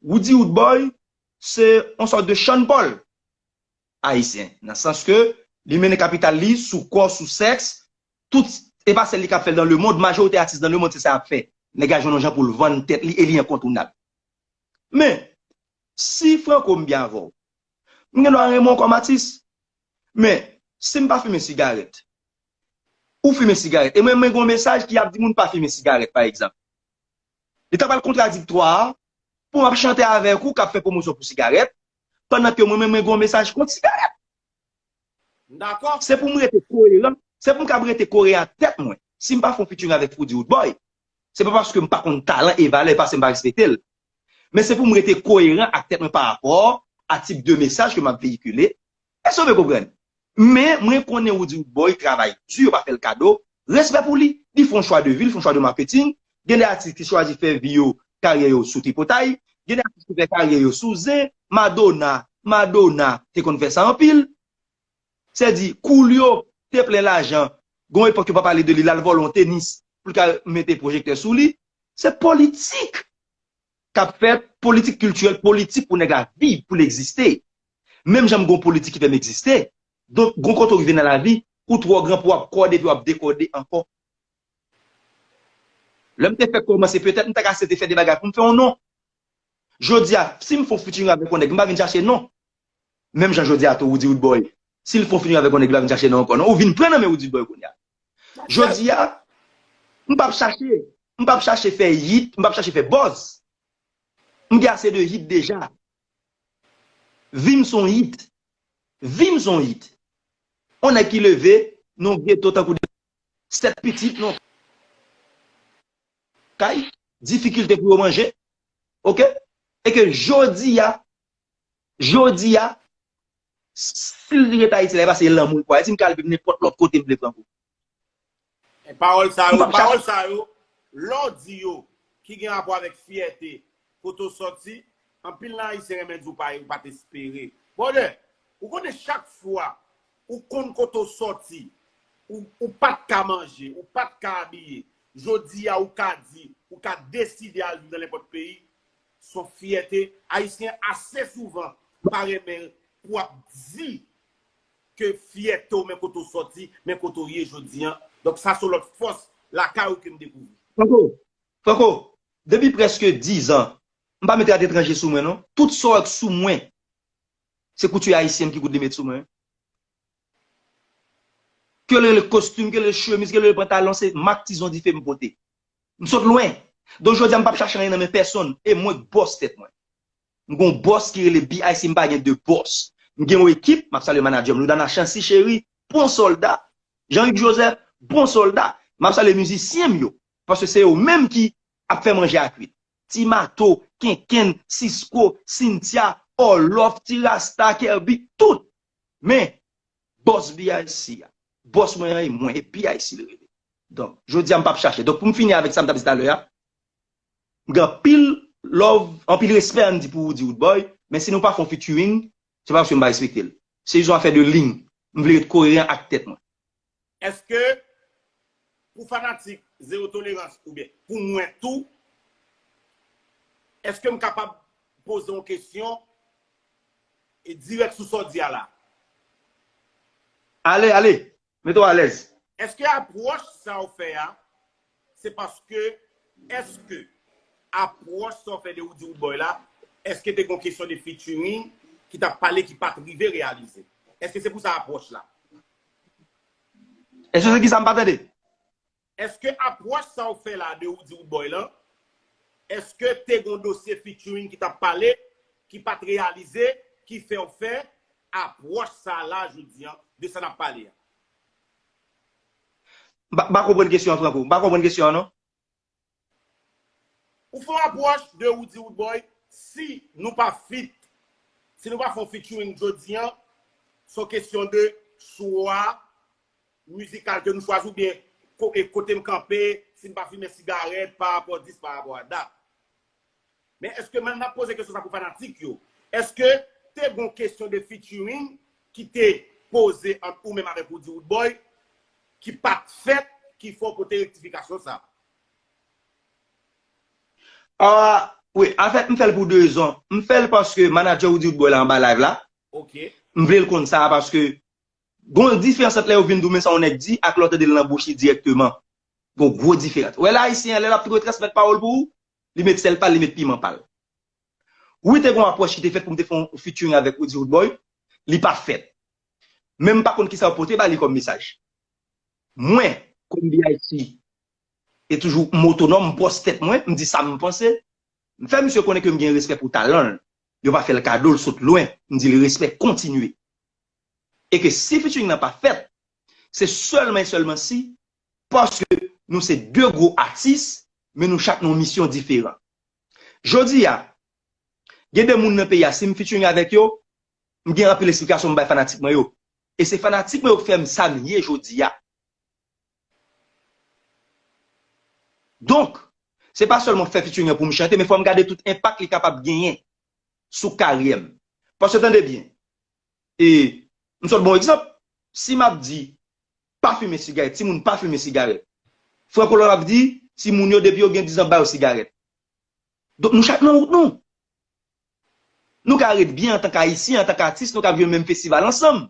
Roody Roodboy se yon sòt de Sean Paul ayisyen, nan sans ke li mennen kapital li sou kò, sou sèks, tout, e pa sèl li k ap fè l nan lemond, majorite atis nan lemond se sa y ap fè. Nèg la jwenn yon jan pou l vann tèt li e li enkontounab. Men, si Franco m byen avè w, m gen dwa renmen w kòm atis. Men, si m pa fimen sigarèt, ou fimen sigarèt, e mwen, mwen gen yon mesaj ki ap di moun pa fimen sigarèt, pa egzanp. Li ta pral kontradiktwa pou m ap chante avèk ou k ap fè pwomosyon pou sigarèt, pandan ke mwen menm mwen gen yon mesaj kont sigarèt. M dakò. Se pou m rete koeran, se pou m kab rete koeran ak tèt mwen. Si m pa fè yon featuring avèk Roody Roodboy, se pa paske m pa konn talan e valè, paske m pa respekte l. Men se pou m rete koeran ak tèt mwen pa rapò a tip de mesaj ke m ap veyikile. Èske w byen konprann? Men mwen konnen Roody Roodboy travay di, yo pa fè l kado. Respè pou li. Li fè yon chwa de vi, li fè yon chwa de maketing. Gen de atis ki chwazi fè vi yo, karyè yo sou tripotay. Gen de atis ki fè karyè yo sou zen. Madonna, Madonna te konn fè sa anpil. Sèdi, Coolio te plen lajan. Gon epòk yo pa pale de li, l al vòlè yon tenis pou l ka mete pwojektè sou li. Se politik k ap fèt, politik kiltirèl, politik pou nèg la viv, pou l egziste. Menm jan m gon politik ki fè m egziste. Donk, gon kote w rive nan lavi, ou twò gran pou w ap kòde epi w ap dekòde ankò. Lè m te fèk kòmanse, petèt m ta ka eseye fè de bagay pou m fè yon non. Jodi a, si m fè yon featuring avèk yon nèg, m pa vin chache non. Menm jan jodi a tou, Roody Roodboy, si l fè yon featuring avèk yon nèg, li pa vin chache non ankò non. Ou vin pran nan men Roody Roodboy kounye a. Jodi a, m p ap chache, m p ap chache fè hit, m p ap chache fè buzz. M gen ase de hit deja. Vi m se yon hit. Vi m se yon hit. Yon nèg ki leve nan yon geto tankou de sèt pitit, nan yon kay, difikilte pou yo manje. Oke? E ke jodi a, jodi a, si l ret Ayiti la, e paske e lanmou l pou Ayiti, m ka al viv nenpòt lòt kote m vle, Franco. E pawòl sa yo, pawòl sa yo, lè w di yo, ki gen rapò avèk fyète, kote w sòti, anpil nan Ayisyen renmen di w pa, ou pa t espere. Brother, ou konnen chak fwa ou konn kote w sòti, ou, ou pa t ka manje, ou pa t ka abiye, jodi a ou ka di, ou ka deside al viv nan nenpòt peyi, se yon fyète. Ayisyen ase souvan pa renmen pou ap di ke fyète w, men kote w sòti, men kote w ye jodi an. Donk sa se yon lòt fòs lakay ou ke m dekouvri. Franco, Franco, depi prèske diz an, m pa mete aletranje sou mwen non. Tout sa w wè k sou mwen, se kouti ayisyen m ki koud li met sou mwen. Ke l rele kostim, ke l rele chemiz, ke l rele pantalon, se mak Tizon Dife m pote. M sot lwen. Donk jodi a m p ap chache anyen nan men pèsonn. E mwen k bòs tèt mwen. M gen yon bòs ki rele B I C, m pa gen de bòs. M gen yon ekip, m ap salye manadjè m, Loudana Chancy cheri, bon sòlda. Jean Hugues Joseph, bon sòlda. M ap salye mizisyen m yo. Paske se yo menm ki ap fè manje a kwit. Ti Mato, Kenkenn, Sisko, Cynthia, Orloff, Ti Rasta, Kerby, tout. Men, bòs B I C a, bòs mwen an e mwen, e B I C li rele. Donk, jodi a m p ap chache. Donk, pou m fini avèk sa m t ap di talè a, m gen anpil love, anpil respè ann di pou Roody Roodboy, men si nou pa fè yon featuring, se pa paske m pa respekte l. Se jis yon afè de liy. M vle ret koeran ak tèt mwen. Èske pou fanatik Zewo Tolerans oubyen pou mwen tou, èske m kapab poze yon kesyon e dirèk sou sa w di a la? Ale, ale. Mete w alèz. Èske apwòch sa w fè a, se paske, èske apwòch sa w fè de Roody Roodboy la, èske te gon kesyon de featuring ki t ap pale ki pa t rive reyalize? Èske se pou sa apwòch la? Èske se kisa m pa tande? Èske apwòch sa w fè la de Roody Roodboy lan, èske te gon dosye featuring ki t ap pale, ki pa t reyalize, ki fè w fè apwòch sa la jodi an de sa n ap pale a? M pa, m pa konprann kesyon an, Franco. M pa konprann kesyon an, non. Ou fè yon apwòch de Roody Roodboy, si nou pa feat, si nou pa fè yon featuring jodi an, se yon kesyon de chwa mizikal ke nou chwazi oubyen ko- e kote m kanpe, si m pa fimen sigarèt, pa rapò dis, pa rapò a dat. Men èske, m ap poze kesyon sa pou fanatik yo, èske te gon kesyon de featuring ki te poze ant ou menm avèk Roody Roodboy ki pa t fèt, ki fè w pote rektifikasyon sa? Ah, wi, anfèt, m fè l pou de rezon. M fè l paske manadjè Roody Roodboy la anba live la. Ok. M vle l konn sa paske gon diferans ant lè yo vin di w men sa yon nèg di ak lè w tande l nan bouch li dirèkteman. Gon gwo diferans. Wè la, ayisyen an, lè l ap retransmèt pawòl pou ou, li met sèl pa l, li met piman pa l. Wi, te gon apwòch ki te fèt pou m te fè yon featuring avèk Roody Roodboy, li pa fèt. Men m pa konn kisa yo pote ba li kòm mesaj. Mwen, kòm B I C, e toujou m otonòm, m pòs tèt mwen, m di sa m panse. M fè misye konnen ke m gen respè pou talan l. Yo pa fè l kado, l sot lwen. M di l respè, kontinye. E ke si featuring nan pa fèt, se sèlman e sèlman si, paske nou se de gwo atis, men nou chak nan yon misyon diferan. Jodi a, gen de moun nan peyi a, si m featuring avèk yo, m gen anpil eksplikasyon m bay fanatik mwen yo. E se fanatik mwen yo k fè m sa m ye jodi a. Donk, se pa sèlman fè featuring an pou m chante, men fò m gade tout enpak li kapab genyen sou karyè m. Paske tande byen, e m sot ba w egzanp, si m ap di pa fimen sigarèt, timoun pa fimen sigarèt, Franco Love ap di timoun yo depi yo gen diz an ba yo sigarèt. Donk nou chak nan wout nou. Nou ka ret byen antank Ayisyen, antank atis, nou ka viv menm festival ansanm.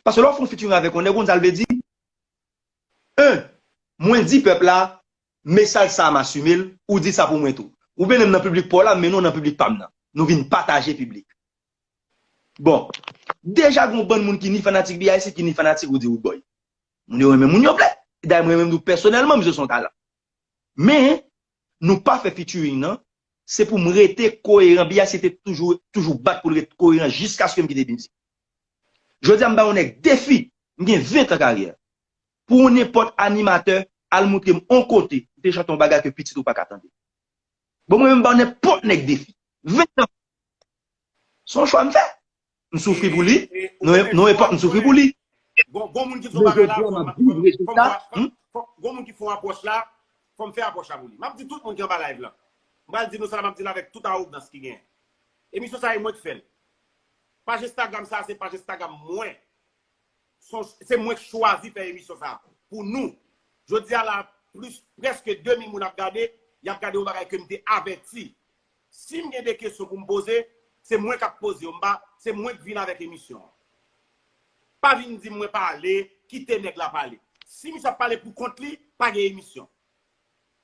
Paske lè w fè yon featuring avèk yon nèg, ou konn sa l vle di? En, mwen di pèp la, mesaj sa a m asime l, ou di sa pou mwen tou. Ou vin menm nan piblik pa w la, m mennen w nan piblik pa m nan. Nou vin pataje piblik. Bon, deja gen yon bann moun ki ni fanatik B I C, ki ni fanatik Roody Roodboy. Moun yo renmen moun yo vle. Dayè mwen menm tou pèsonèlman, misye se yon talan. Men, nou pa fè featuring nan, se pou m rete koyeran. B I C te toujou, toujou bat pou l ret koyeran jiskaske m kite mizik. Jodi a m ba yon nèg defi, m gen ven tan karyè. Pou yon nenpòt animatè al montre m on kote, m te chante yon bagay ke pitit ou pa ka tande. Bon, mwen menm m ba nenpòt nèg defi. Ven tan. Se yon chwa m fè. M soufri pou li. Non, non, epòk m soufri pou li. Gon moun ki di yon bagay la, fò m viv rezilta. Gon moun ki fè yon apwòch la, fò m fè apwòch la pou li. M ap di tout moun ki anba live la. M pral di nou sa la, m ap di l avèk tout awogans ki genyen. Emisyon sa e mwen ki fè l. Paj Instagram sa, se paj Instagram mwen. Se mwen k chwazi fè emisyon sa pou nou. Jodi a la, plis, prèske de mil moun ap gade, y ap gade yon bagay ke m te avèti. Si m gen de kesyon pou m poze, se mwen k ap poze yo, m pa, se mwen k vin avèk emisyon an. Pa vin di m mwen pale, kite nèg la pale. Si misye ap pale pou kont li, pa gen emisyon.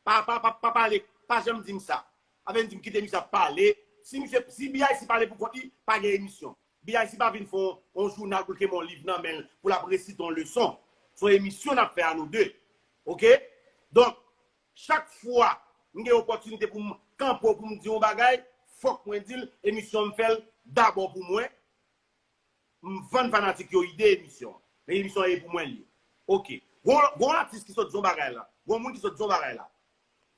Pa, pa, pa, pa pale, pa janm di m sa. Pa vin di m kite misye ap pale. Si misye, si B I C pale pou kont li, pa gen emisyon. B I C pa vin fè yon, yon jounal pou l kenbe yon liv nan men l, pou l ap resite yon leson. Se yon emisyon n ap fè a nou de. Oke? Donk, chak fwa m gen opòtinite pou m kanpe w, pou m di yon bagay, fòk mwen di l, emisyon m fè l dabò pou mwen. M vann fanatik yo ide emisyon an. Men emisyon an e pou mwen li ye. Oke. Gon, gon atis ki sot di yon bagay la. Gon moun ki sot di yon bagay la.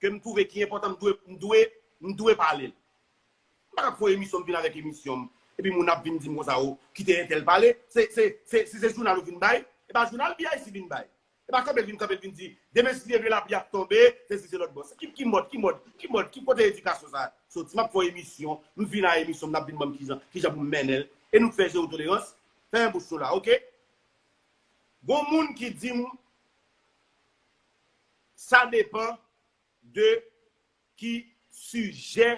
Ke m twouve ki enpòtan, m dwe, m dwe, m dwe pale l. M pa ka fè yon emisyon, m vin avèk emisyon m. Epi moun ap vin di m konsa, o, kite entèl pale. Se, se, se, si se jounal ou vin bay, e pa jounal B I C vin bay. E pa kanpe l vin, kanpe l vin di, demen si Dye vle lapli ap tonbe, se si se lòt bò. Ki, ki mòd, ki mòd, ki mòd, ki kote edikasyon sa soti? M ap fè yon emisyon, m vin a emisyon, m ap vin ban m kijan, kijan pou m mennen l. E nou k fè zewo tolerans, fèmen bouch nou la, oke? Gon moun ki di m, sa depan de ki sijè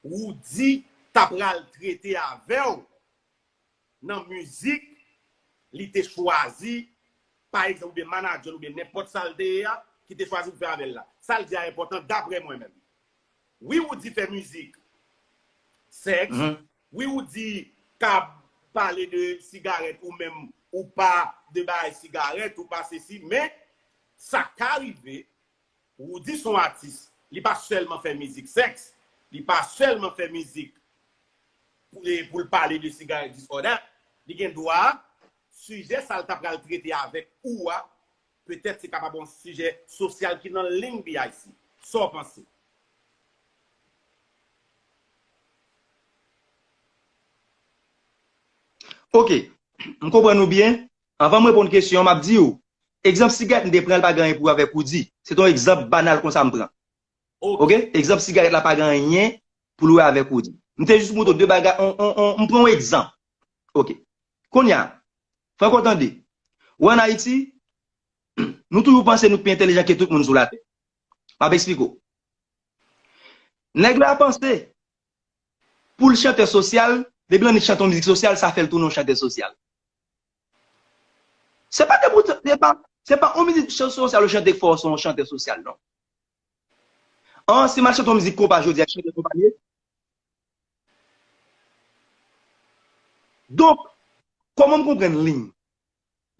Roody ta pral trete avè w nan mizik li te chwazi, pa egzanp, oubyen manadjè l, oubyen nenpòt sa l te ye a, ki te chwazi pou fè avè l la. Sa l di a enpòtan, daprè mwen menm. Wi, Roody fè mizik sèks. Wi, Roody ka pale de sigarèt ou menm, ou pa de bagay sigarèt, ou pa sesi, men sa ka rive, Roody se yon atis, li pa sèlman fè mizik sèks, li pa sèlman fè mizik pou, e, pou l pale de sigarèt, this or that. Li gen dwa, sijè sa l ta pral trete avèk ou a, petèt se kapab yon sijè sosyal ki nan liy B I C. Sa w panse? Oke, m konprann ou byen. Anvan m reponn kesyon an, m ap di w, egzanp sigarèt m te pran, l pa gen anyen pou wè avèk Roody. Se te yon egzanp banal konsa m pran. Ok? Egzanp sigarèt la pa gen anyen pou l wè avèk Roody. M te jis montre w de bagay, on, on, on, m pran yon egzanp. Ok. Kounye a, fè w tande. Ou ann Ayiti, nou toujou panse nou pi entèlijan ke tout moun sou latè. M ap eksplike w. Nèg la panse, pou l chantè sosyal, depi l annik chante yon mizik sosyal, sa fè l tounen yon chantè sosyal. Se pa de bout, se pa, se pa yon mizik sosyal ou chante k fè w se yon chantè sosyal, non. An, si m al chante yon mizik konpa jodi a, chante konpa m ye. Donk, kòman m konprann liy?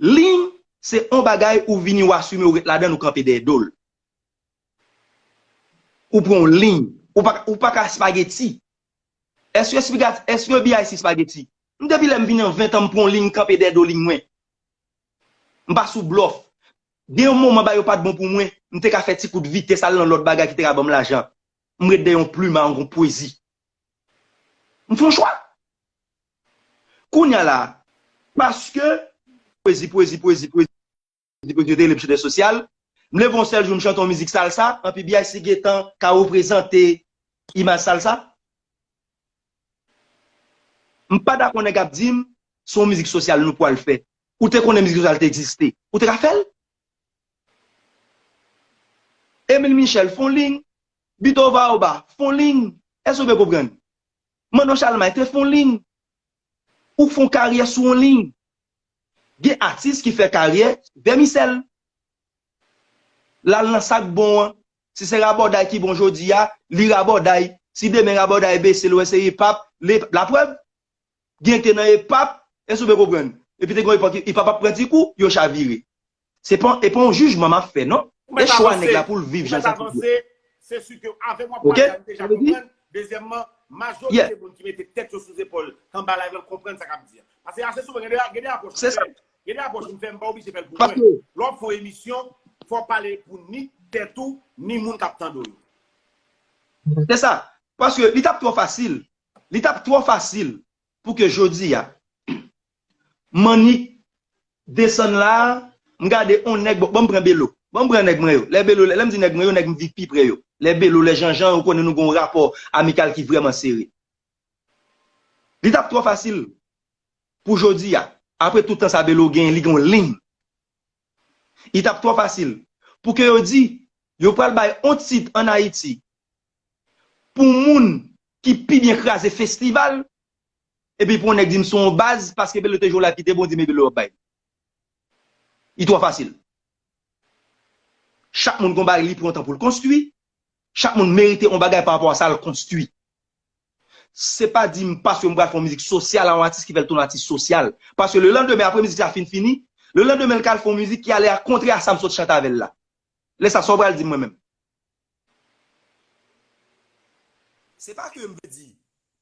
Liy, se yon bagay ou vini, ou asime, ou ret ladan l, ou kanpe dèyè do l. Ou pran yon liy. Ou pa, ou pa ka espageti. Èske, èske B I C espageti? M depi lè m vin an ven tan, m pran yon liy, m kanpe dèyè do liy mwen. M pa sou blòf. Gen yon moman, bagay yo pa t bon pou mwen, m te ka fè ti kout vitès al nan lòt bagay ki te ka ban m lajan. M ret dèyè yon plim a yon pwezi. M fè yon chwa. Kounye a la, paske pwezi, pwezi, pwezi, pwezi, pwezi, yo te rele m chantè sosyal, m leve yon sèl jou, m chante yon mizik salsa, anpi B I C gentan ka reprezante imaj salsa. M pa dakò nèg ap di m, se yon mizik sosyal nou pwal fè. Ou te konnen mizik sosyal te egziste. Ou te ka fè l? Emile Michel, fè yon liy. Bito Vaoba, fè yon liy. Èske w byen konprann? Manno Chalmay te fè yon liy. Ou fè yon karyè sou yon liy. Gen atis ki fè karyè vèmisèl. L al nan sa k bon an. Si se rabòday ki bon jodi a, li rabòday. Si demen rabòday bese, l wè se ipap, li, laprèv. Gen te nan ipap, èske w byen konprann? Epi te gen ipap, ipap ap pran ti kou, yo chavire. Se pa, e pa yon jijman m ap fè, non. E chwa nèg la pou l viv jan l santi l vle. Se si ke avè m w ap pale a, m deja konprann. Dezyèmman, majorite moun ki mete tèt yo sou zepòl, k anba live lan, konprann sa k ap di a. Paske ase souvan, gen de, gen de apwòch m fè. Gen de apwòch m fè, m pa oblije fè l pou mwen. Lè w ap fè yon emisyon, fò w pale pou ni tèt ou, ni moun k ap tande w yo. Se sa. Paske li t ap twò fasil. Li t ap twò fasil pou ke jodi a, m annik desann la, m gade yon nèg, bon, ban m pran Belo. Ban m pran nèg mwen yo. Lè Belo, lè, lè m di nèg mwen yo, nèg m viv pi pre yo. Lè Belo, lè Janjan, ou konnen nou gen yon rapò amikal ki vrèman sere. Li t ap twò fasil pou jodi a. Apre tout tan sa Belo genyen, li gen yon liy. Li t ap twò fasil pou ke yo di, yo pral bay yon tit ann Ayiti pou moun ki pi byen kraze festival, epi pou yon nèg di m se yon baz, paske Belo te jwe yon live ki te bon, di m e Belo w ap bay. Li twò fasil. Chak moun gon bagay li pran tan pou l konstwi, chak moun merite yon bagay pa rapò a sa l konstwi. Se pa di m paske m pral fè yon mizik sosyal a yon atis ki fè l tounen atis sosyal. Paske lelandemen, apre mizik sa fin fini, lelandemen l ka al fè yon mizik ki ale a kontrè a sa m sot chante avè l la. Lè sa, sa w pral di m mwen menm? Se pa ke m vle di,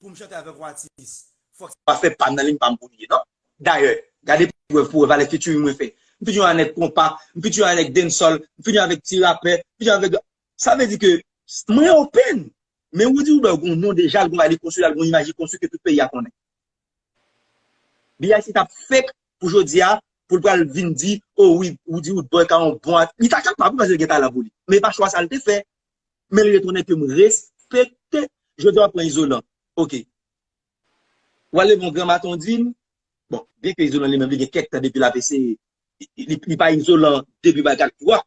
pou m chante avèk yon atis, fòk se pa fè pa m nan liy pa m pou l ye, non. Dayè, gade prèv pou wè valè featuring mwen fè. M featuring avèk konpa, m featuring avèk dancehall, m featuring avèk ti rapè, m featuring avèk, sa vle di ke mwen open. Men Roody Woodboy gon non deja, l gon bagay li konstwi, l gon imaj li konstwi ke tout peyi a konnen. B I C t ap fake pou jodi a, pou l pral vin di, oh wi, Roody Woodboy ka yon bon at-, li ta kapab wi, paske l gen talan pou li. Men e pa chwa sa l te fè. Men l retounen ke m respekte. Jodi a w ap pran Izolan. Ok. W al leve yon gran maten w di m, bon, byen ke Izolan li menm li gen kèk tan depi l ap eseye, li, li, li pa Izolan depi bagay twa.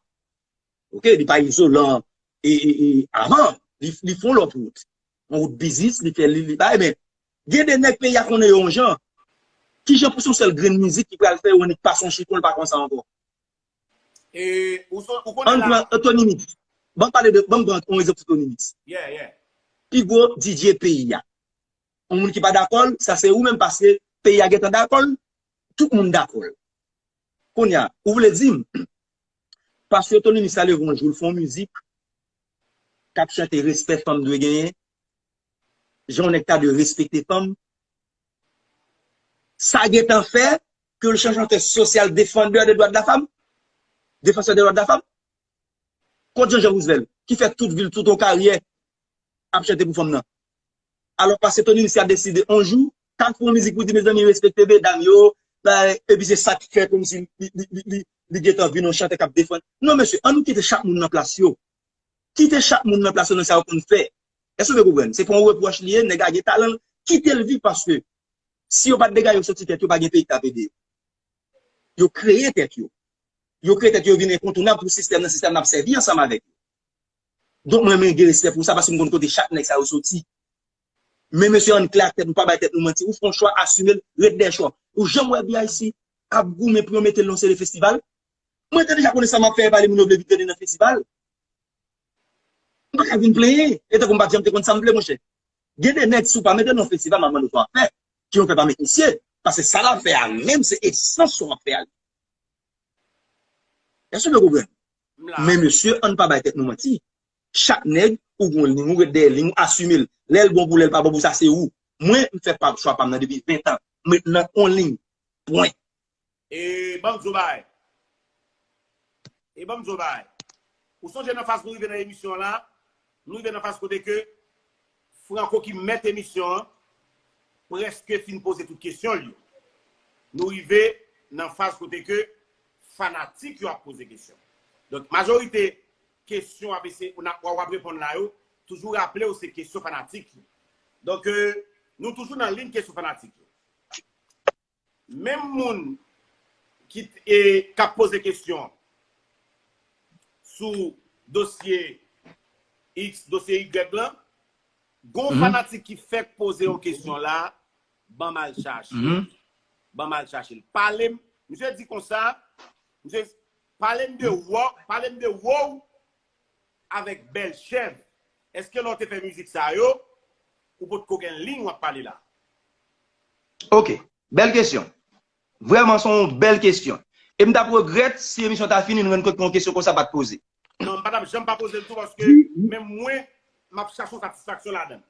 Ok, li pa Izolan e, e, e avan, li, li fè yon lòt wout. Yon wout biznis, li fè, li, li bay, men gen de nèg peyi a konnen yo yon jan. Kijan pou se yon sèl grenn mizik ki pral fè yo annik pase yon chifon, l pa konsa ankò? E, ou son, ou konnen la. Ann pran, euh, Tony Mix. Ban m pale de, ban m pran yon egzanp sou Tony Mix. Yeah, yeah. Pi gwo D J peyi a. Yon moun ki pa dakò l, sa se ou menm, paske peyi a gentan dakò l, tout moun dakò l. Kounye a, ou vle di m, paske Tony Mix ta leve yon jou, l fè yon mizik k ap chante respè fanm dwe genyen, jan yon nèg ta dwe respekte fanm, sa gentan fè ke l se yon chantè sosyal, défendeur des droits de la femme, défenseur des droits de la femme. Kot Jean Jean Roosevelt, ki fè tout vi l, tout yon karyè, ap chante pou fanm nan? Alò, paske Tony Mix ta deside yon jou, ta fè yon mizik pou di, mezanmi, respekte medam yo, bay, epi se sa k fè kòmsi li, li, li, li, li gentan vin yon chantè k ap defann. Non, mesye, ann nou kite chak moun nan plas yo. Kite chak moun nan plas yo nan sa yo konn fè. Èske w byen konprann? Se pa yon repwòch li ye, nèg la gen talan l, kite l viv paske si yo pa t degaje yo soti tèt yo, pa gen peyi k t ap ede yo. Yo kreye tèt yo. Yo kreye tèt yo vin enkontounab pou sistèm nan, sistèm nan ap sèvi ansanm avèk yo. Donk mwen, mwen gen respè pou sa paske m konn kote chak nèg sa yo soti. Men mesye, ann klè ak tèt nou, pa bay tèt nou manti. Ou fè yon chwa, asime l, ret dèyè chwa w. Ou janm wè B I C ap goumen pou yo mete l nan seri festival? Mwen te deja konnen sa m ap fè, e pa li moun yo vle vin tande nan festival. M pa ka vin plenyen. E tankou m pa t janm te konn sa m vle, monchè. Gen de nèg, si w pa mete l nan festival, m ap mande w sa w ap fè. Ki yon fè pa met misye. Paske sa l ap fè a menm, se esans sa w ap fè a. Èske w konprann? Men mesye, ann pa bay tèt nou manti. Chak nèg, ou gon liy, ou ret dèyè liy, ou asime l. Lè l bon pou, lè l pa bon pou, sa se ou. Mwen, m fè pa, chwa pa m nan depi ven tan. M ret nan on liy. Pwen. E ban m di w bagay. E ban m di w bagay. Ou sonje nan faz nou rive nan emisyon an la, nou rive nan faz kote ke Franco ki mèt emisyon an, prèske fin poze tout kesyon l yo. Nou rive nan faz kote ke fanatik yo ap poze kesyon. Donk, majorite kesyon w ap eseye, w ap reponn la yo, toujou raple w se kesyon fanatik yo. Donk, nou toujou nan liy kesyon fanatik yo. Menm moun ki k ap poze kesyon sou dosye X, dosye Y lan, gon fanatik ki fèk poze yon kesyon la, ban m al chache l. Ban m al chache l. Pale m, misye di konsa, misye pale m de wò, pale m de wò w avèk Bèl Chèv. Èske lè w te fè mizik sa yo, ou potko gen liy w ap pale la? Ok. Bèl kesyon. Vrèman, se yon bèl kesyon. E m t ap regrèt si emisyon ta fini, n rann kont ke yon kesyon konsa pa t poze. Non, m pa t ap janm pa poze l tou, paske menm mwen, m ap chache yon satisfaksyon ladan l.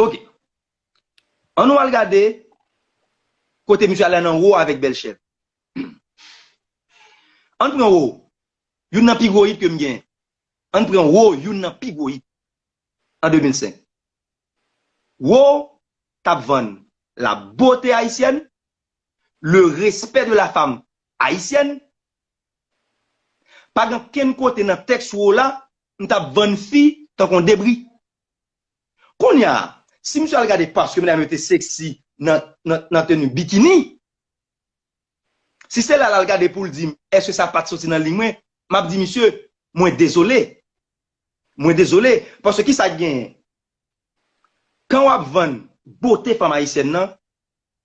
Ok. Ann nou al gade kote misye al nan wo avèk Bèl Chèv. Ann pran wo. Youn nan pi gwo hit ke m gen. Ann pran wo, youn nan pi gwo hit. An de mil senk. Wo t ap vann la beauté haïtienne, le respect de la femme haïtienne. Pa gen kenn kote nan tèks wo la, m t ap vann fi tankou yon debri. Kounye a, si misye al gade paske medam yo te sexy nan, nan, nan teni bikini, si se la l al gade pou l di m, èske sa pa t soti nan liy mwen, m ap di misye, mwen dezole. Mwen dezole. Paske kisa k genyen? Kan w ap vann bote fanm ayisyèn nan,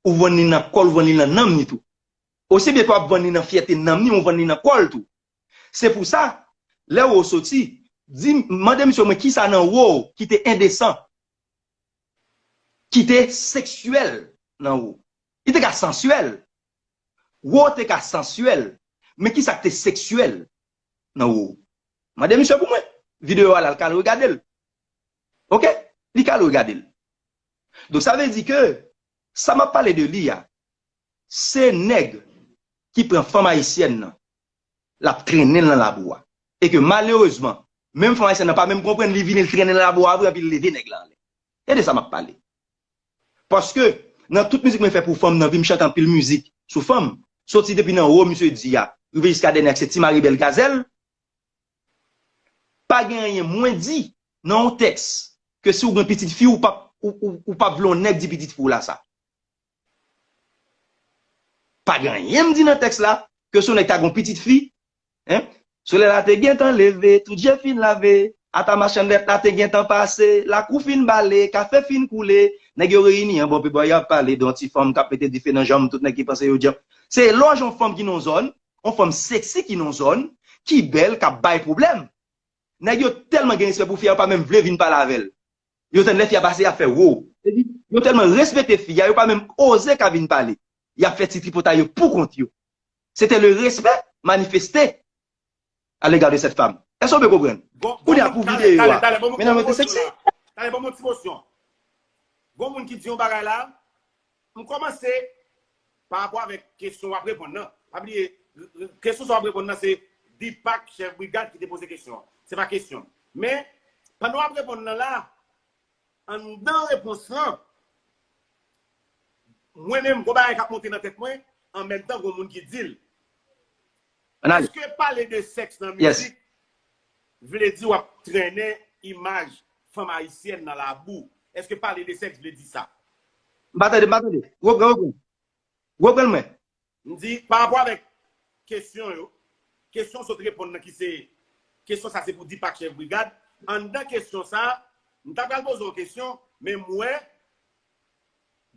ou vann li nan kò l, ou vann li nan nanm li tou. Osi byen ke w ap vann li nan fyète nanm li, ou vann li nan kò l tou. Se pou sa, lè wo soti, di, mande misye mwen kisa nan wo ki te endesan, ki te seksyèl nan wo. Li te ka sansyèl. Wo te ka sansyèl, men kisa k te seksyèl nan wo? Mande misye pou mwen. Videyo a la, l ka al regade l. Ok? Li ka al regade l. Donk, sa vle di ke sa m ap pale de li a, se nèg ki pran fanm ayisyèn nan, l ap trennen l nan labou a. E ke malerezman, menm fanm ayisyèn nan pa menm konprann, li vini, l trennen l nan labou a vre, epi l leve nèg la anlè. E de sa m ap pale. Paske, nan tout mizik mwen fè pou fanm nan, vi m chante anpil mizik sou fanm, soti depi nan wo, misye di a, rive jiska dènye a, se Ti Mari Bèl Gazèl, pa gen anyen mwen di nan yon tèks ke si w gen pitit fi, ou p ap, ou, ou, ou p ap vle yon nèg di pitit fi w la sa. Pa gen anyen m di nan tèks la ke si yon nèg ta gen yon pitit fi, en, solèy la te gentan leve, tout je fin lave, ata machann lèt la te gentan pase, lakou fin bale, kafe fin koule, nèg yo reyini anba yon pye bwa, y ap pale de yon ti fanm k ap mete dife nan janm tout nèg ki panse yo djanm. Se lè w jwenn yon fanm ki nan yon zòn, yon fanm seksi ki nan yon zòn, ki bèl, k ap bay pwoblèm. Nèg yo tèlman gen respè pou fi a, yo pa menm vle vin pale avè l. Yo tann lè fi a pase, y ap fè wo. Yo tèlman respekte fi a, yo pa menm oze ka vin pale. Y ap fè ti tripotay yo pou kont yo. C'était le respect manifesté à l'égard de cette femme. Èske w byen konprann? Kounye a pou videyo a, medam yo te seksi. Talè, ban m yon ti mosyon. Gon moun ki di yon bagay la, m kòmanse pa rapò avèk kesyon w ap reponn nan. Pa bliye, kesyon sa w ap reponn nan se Deepak, chèf brigad, ki te poze kesyon an. Se pa kesyon m. Men, pandan w ap reponn nan la, anndan repons lan, mwen menm, gon bagay k ap monte nan tèt mwen, an menm tan, gon moun ki di l. Ann ale. Èske pale de sèks nan mizik vle di w ap trennen imaj fanm ayisyèn nan labou? Èske pale de sèks vle di sa? M pa tande, m pa tande. Reprann, reprann. Reprann mwen. M di, pa rapò avèk kesyon yo, kesyon w sot reponn nan ki se, kesyon sa se pou Deepak Chèf Brigad. Anndan kesyon sa, m ta pral poze w kesyon, men m wè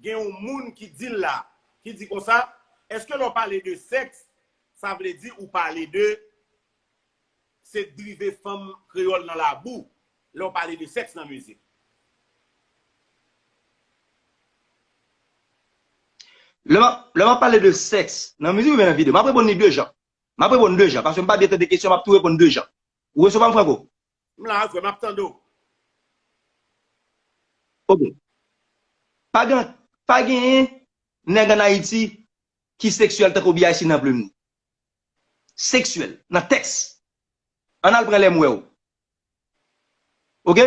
gen yon moun ki di l la, ki di konsa, èske lè w pale de sèks, sa vle di ou pale de se drive fanm kreyòl nan labou, lè w pale de sèks nan mizik? Lè m ap, lè m ap pale de sèks nan mizik oubyen nan videyo, m ap reponn li de jan. M ap reponn de jan, paske m pa byen tande kesyon, m ap tou reponn de jan. Ou resevwa m, Franco? M la, frè, m ap tande w. Ok. Pa gen, pa genyen nèg ann Ayiti ki seksyèl tankou B I C nan plim li. Seksyèl, nan tèks. Ann al pran Lè m wè w. Ok?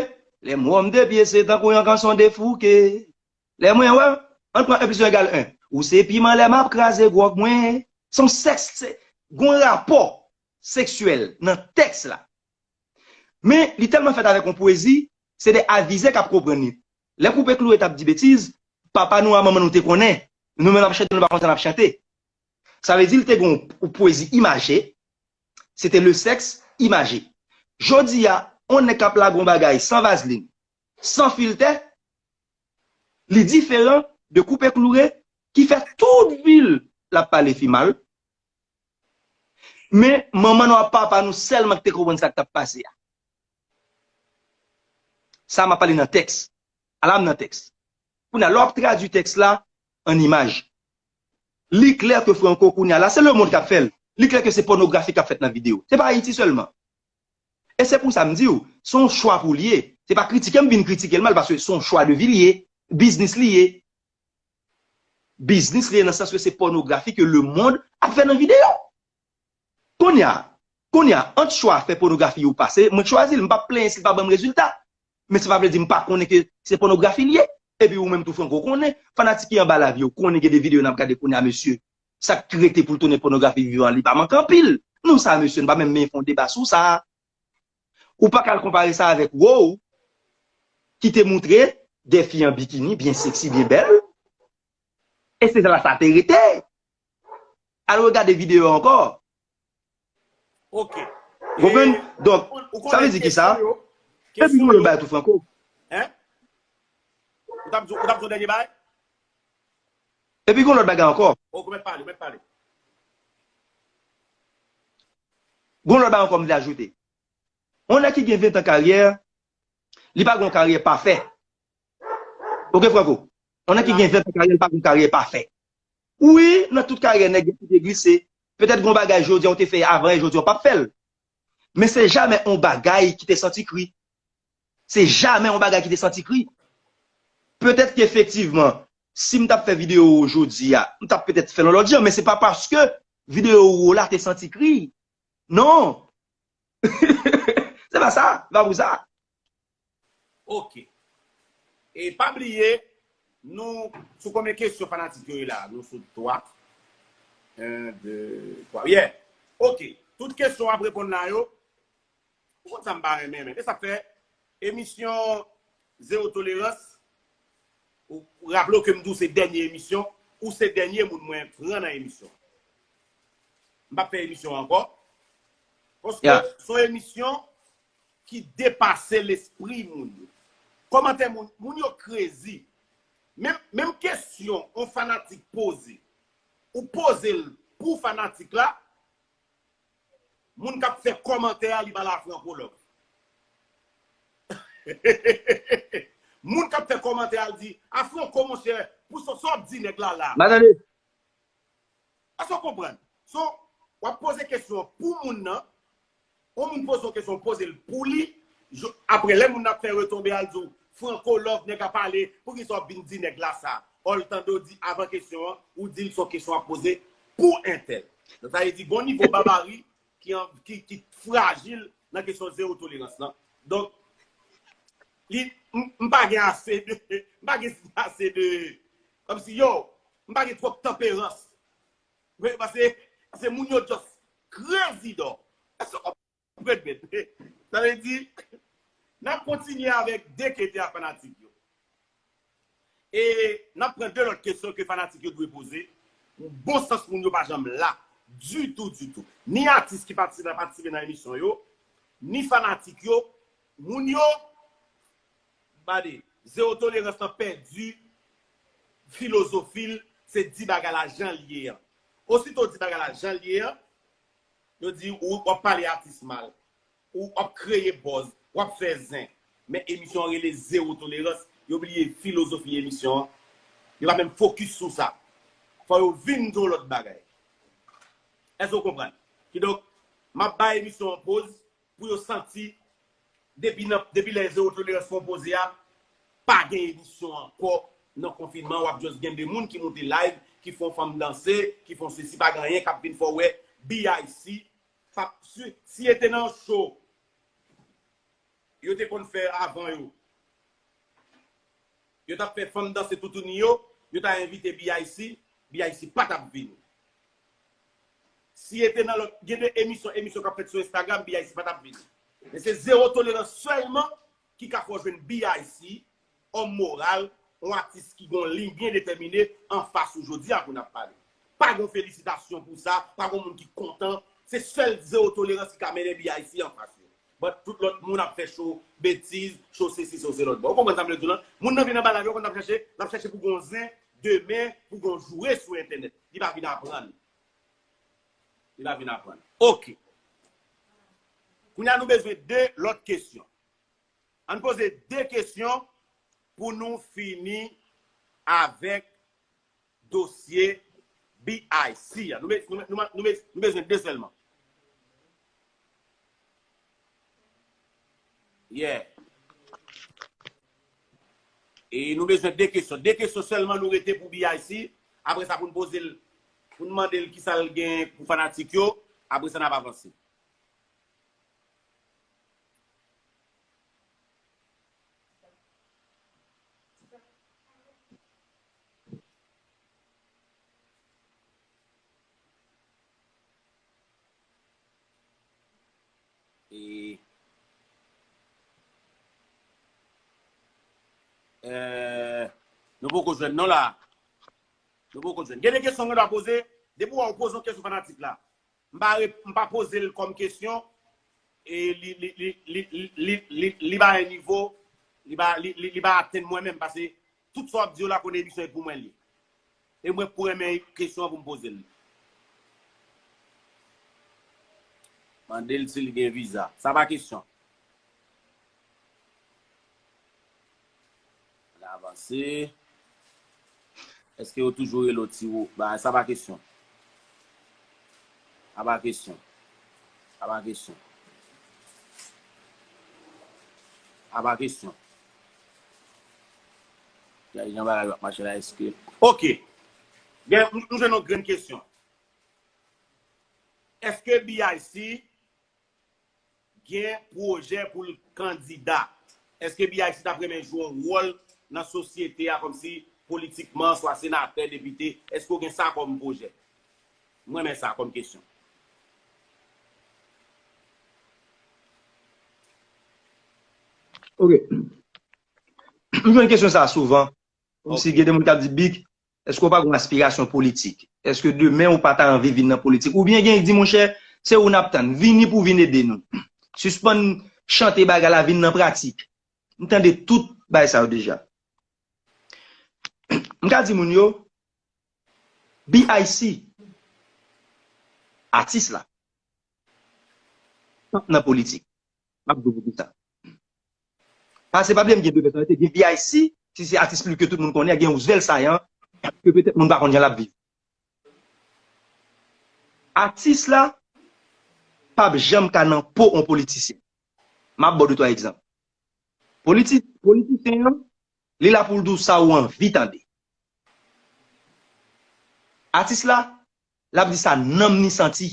Lè m wè w, m de pye, se tankou yon kanson defouke. Lè mwen wè, ann pran en plis en egal en. Ou se piman lè m ap kraze gwòg mwen. Se yon sèks, se, gon rapò seksyèl nan tèks la. Men, li tèlman fèt avèk yon pwezi, se de avizè k ap konprann li. Lè Koupe Kloure t ap di betiz, papa nou a manman nou te konnen. Nou menm n ap chante, nou pa konn sa n ap chante. Sa vle di, li te gen yon pwezi imaje, se te le sèks imaje. Jodi a, yon nèg k ap lage yon bagay san vazlin, san filtè, li diferan de Koupe Kloure ki fè tout vi l l ap pale fi mal. Men manman nou ak papa nou sèlman ki te konprann sa k t ap pase a. Sa m ap pale nan tèks. Ala m nan tèks. Kounye a, lè w ap tradui tèks la an imaj, li klè ke Franco kounye a la, se lemonn k ap fè l. Li klè ke se pònografi k ap fèt nan videyo. Se pa Ayiti sèlman. E se pou sa m di w, se yon chwa pou l ye. Se pa kritike m vin kritike l mal, paske se yon chwa de vi l ye, biznis li ye. Biznis li ye nan sans ke se pònografi ke lemonn ap fè nan videyo. Kounye a, kounye a, ant chwa fè pònografi ou pa, se mwen k chwazi l, m p ap plenyen si l pa ban m rezilta. Men sa pa vle di m pa konnen ke se pònografi l ye. Epi ou menm tou Franco konnen, fanatik ki anba lavi yo konnen gen de videyo n ap gade kounye a mesye. Sa k rete pou l tounen pònografi vivan li pa manke anpil. Nou sa mesye, n pa menm menm fè yon deba sou sa. Ou pa ka al konpare sa avèk Wow ki te moutre de fi an bikini, byen seksi, byen bèl. E se la sa te rete. Al regade videyo ankò. Ok. Ou konprann? Donk, sa vle di ki sa? Epi nou lòt bagay tou Franco. Hein? Ou t ap di yon dènye bagay? Epi gon lòt bagay ankò. Ok, ou mèt pale, ou mèt pale. Gon lòt bagay ankò m vle ajoute. Yon nèg ki gen ven tan karyè, li pa gon karyè pafè. Ok, Franco? Yon nèg ki gen ven tan karyè, li pa gon karyè pafè. Wi, nan tout karyè nèg yo te glise. Petèt gon bagay jodi a ou te fè avan e jodi a ou p ap fè l. Men se jamè yon bagay ki te santi kri. Se jamè yon bagay ki te santi kri. Petèt ke efektivman, si m t ap fè videyo jodi a, m t ap petèt fè l yon lòt jan, men se pa paske videyo ou la te santi kri. Non! Se pa sa, se pa pou sa. Ok. E pa bliye, nou sou konbyen kesyon fanatik yo ye la? Nou sou twa. En, de, twa. Yeah. Ok. Tout kesyon w ap reponn la yo, ou konn sa m pa renmen, men. E sa k fè emisyon Zewo Tolerans, ou, ou raple w ke m di w se dènye emisyon, ou se dènye moun mwen pran nan emisyon. M p ap fè emisyon an ankò. Paske se yon emisyon ki depase lespri moun yo. Kòmantè moun, moun yo krezi. Menm, menm kesyon yon fanatik poze, ou poze l pou fanatik la, moun k ap fè kòmantè a, li pale a Franco Love. Moun k ap fè kòmantè a, l di, a Franco, monchè, pou sa, sa w ap di nèg la la? M pa tande. Èske w konprann? So, w ap poze kesyon an pou moun nan, yon moun poze yon kesyon, w poze l pou li, apre lè moun nan ap fè retonbe a, l di w, Franco Love, nèg la pale, poukisa w ap vin di nèg la sa? Ò, l tande w di avan kesyon an, ou di l se yon kesyon w ap poze pou entèl. Donk, sa vle di, gon nivo babari ki, ki, ki frajil nan kesyon zewo tolerans lan. Donk, li, m, m pa gen ase de, m pa gen ase de, kòmsi, yo, M pa gen twòp tanperans. Wi, paske se moun yo just crazy dò. Èske w konprann, men? Sa vle di, n ap kontinye avèk de kete a fanatik yo. E n ap pran de lòt kesyon ke fanatik yo dwe poze. Bon sans moun yo pa janm la. Ditou, ditou. Ni atis ki patisipe, patisipe nan emisyon yo, ni fanatik yo, moun yo, gade, zewo tolerans lan pèdi filozofi l, se di bagay la jan l ye an. Osito w di bagay la jan l ye an, yo di ou w ap pale atis mal, ou w ap kreye buzz, w ap fè zen. Men emisyon an rele Zewo Tolerans, yo bliye filozofi emisyon an. Yo pa menm fokis sou sa. Fò yo vin di yon lòt bagay. Èske w konprann? Kidonk, m ap bay emisyon an poz pou yo santi depi nan, depi lè Zewo Tolerans fè yon poze a, pa gen emisyon ankò nan konfinman, w ap just gen de moun ki moute live, ki fè yon fanm danse, ki fè yon sesi, pa gen anyen k ap vin fè w wè B I C, pa, si, si e te nan show yo te konn fè avan yo, yo t ap fè fanm danse toutouni yo, yo ta envite B I C, B I C pa t ap vini. Si e te nan lòt, gen de emisyon, emisyon k ap fèt sou Instagram, B I C pa t ap vini. Men se Zewo Tolerans sèlman ki ka fè w jwenn B I C, òm moral, yon atis ki gen yon liy byen detèmine anfas ou jodi a pou n ap pale. Pa gen felisitasyon pou sa, pa gen moun ki kontan. Se sèl Zewo Tolerans ki ka mennen B I C anfas yo. But tout lòt moun ap fè show betiz, show sesi, show se lòt bò. Ou konprann sa m vle di w lan? Moun nan vin anba live, ou konn ap chache, l ap chache pou gon zen demen, pou gon joure sou entènèt. Li pa vin aprann. Li pa vin aprann. Ok. Kounye a nou bezwen de lòt kesyon. Ann poze de kesyon pou nou fini avèk dosye B I C a. Nou, be- nou, nou, nou, be- nou bezwen de sèlman. Yeah. E nou bezwen de kesyon. De kesyon sèlman nou rete pou B I C. Apre sa, pou n poze l, pou n mande l kisa l gen pou fanatik yo. Apre sa, n ap avanse. E, eh, nou poko jwenn non la. Nou poko jwenn. Gen de kesyon mwen ta poze. Depi w wè w poze yon kesyon fanatik la, m pa, rep- m pa poze l kòm kesyon, e li, li, li, li, li, li, li, li pa yon nivo, li pa, li, li, li pa atenn mwen menm, paske tout sa w ap di yo la konnen emisyon e pou mwen li ye. E mwen pou renmen kesyon an pou m poze l. Mande l si l gen viza. Sa pa kesyon. N avanse. Èske yo toujou rele w ti wo? Ba, sa pa kesyon. Sa pa kesyon. Sa pa kesyon. Sa pa kesyon. Gade jan bagay yo ap mache la, èske. Ok. Gen, m, m jwenn yon grenn kesyon. Èske B I C gen pwojè pou l kandida? Èske B I C t ap renmen jwe yon wòl nan sosyete a, kòmsi politikman, swa senatè, depite? Èske w gen sa kòm pwojè? Mwen renmen sa kòm kesyon. Ok. M jwenn kesyon sa a souvan. Kòmsi gen de moun k ap di, Big, èske w pa gen yon aspirasyon politik? Èske demen ou pa ta anvi vin nan politik? Oubyen gen k di, monchè, se ou n ap tann. Vini pou w vin ede nou. Sispann chante bagay la, vin nan pratik. M tande tout bagay sa yo deja. M ka di moun yo, B I C, atis la, p ap nan politik. M ap di w poukisa. Paske pa bliye m gen de bèt an rete, gen B I C, ki se atis piblik ke tout moun konnen, gen Roosevelt Saillant, ke petèt moun pa konn jan l ap viv. Atis la p ap janm ka nan po yon politisyen. M ap ba w de twa egzanp. Politi, politisyen an, li la pou l di w sa ou anvi tande. Atis la, l ap di sa nanm ni santi.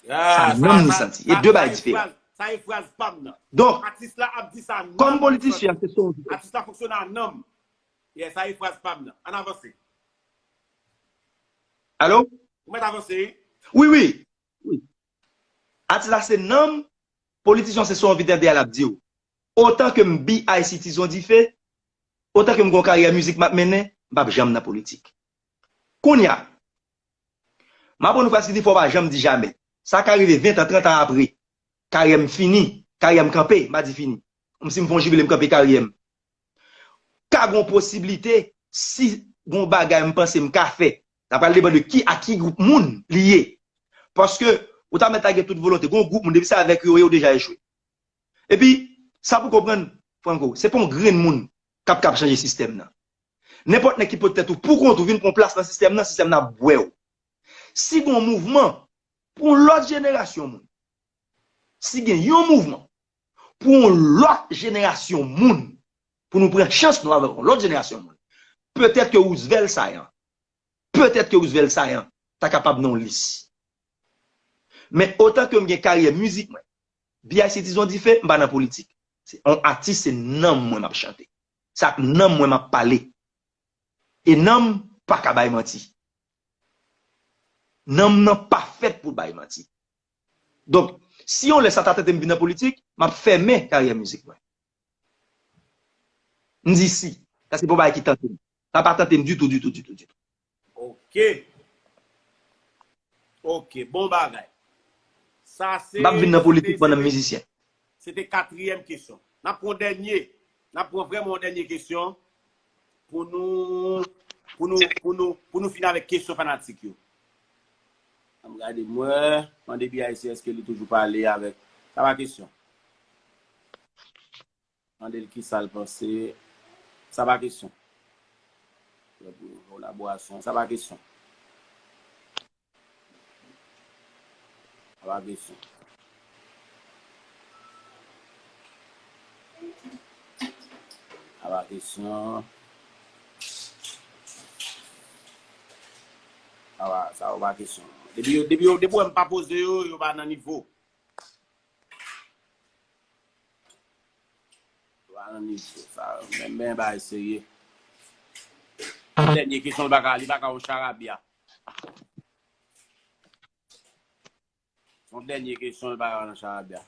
Sa nanm ni santi. E de bagay diferan. Sa e fraz pa m nan. Donk, atis la ap di sa nanm ni santi. Kòm politisyen, se sa w di. Atis la fonksyone a nanm. Yeah, sa e fraz pa m nan. Ann avanse. Alo? Ou mèt avanse, wi. Wi, wi. Wi. Atis la se nanm, politisyen se sa w anvi tande a l ap di w. Otan ke m B I C Tizon Dife, otan ke m gen yon karyè mizik m ap mennen, m p ap janm nan politik. Kounye a, m aprann yon fraz ki di fò w pa janm di jamè. Sa ka rive ven tan, trant an apre. Karyè m fini, karyè m kanpe, m pa di fini. Kòmsi m fè yon jibile, m kanpe karyè m. Ka gen yon posiblite, si gen yon bagay m panse m ka fè, sa pral depann de ki, ak ki gwoup moun li ye. Paske, ou ta mèt ta gen tout volonte. Gen yon gwoup moun, depi se avèk yo, yo deja echwe. Epi, sa pou konprann, Franco, se pa yon grenn moun k ap, k ap chanje sistèm nan. Nenpòt nèg ki pote tèt ou poukont ou vin pran plas nan sistèm nan, sistèm nan ap bwè w. Si gen yon mouvman pou yon lòt jenerasyon moun, si gen yon mouvman pou yon lòt jenerasyon moun, pou nou pran chans nou avèk yon lòt jenerasyon moun, petèt ke Roosevelt Sayan, petèt ke Roosevelt Sayan ta kapab nan yon lis. Men otan ke m gen karyè mizik mwen, B I C Tizon Dife, m pa nan politik. Se yon atis, se nanm mwen m ap chante. Se ak nanm mwen m ap pale. E nanm pa ka bay manti. Nanm nan pa fèt pou bay manti. Donk, si yon lè sa ta tante m vin nan politik, m ap fèmen karyè mizik mwen. M di si. Sa se pa yon bagay ki tante m. Sa pa tante m ditou, ditou, ditou, ditou. Ok. Ok, bon bagay. Sa se, m p ap vin nan politik pandan m mizisyen. Se te katriyèm kesyon. N ap pran dènye. N ap pran vrèman yon dènye kesyon pou nou, pou nou, pou nou, pou nou fini avèk kesyon fanatik yo. Ann gade mwen, mande B I C èske li toujou pale avèk. Sa pa kesyon. Mande l kisa l panse. Sa pa kesyon. Kolaborasyon, sa pa kesyon. Sa pa kesyon. Sa pa kesyon. Sa pa, sa yo pa kesyon. Depi yo, depi yo, depi w wè m pa poze yo, yo pa nan nivo. Yo pa nan nivo sa. Men, men bagay serye. Dènye kesyon, li pa ka, li pa ka yon charabya. Yon dènye kesyon, l pa nan charabya.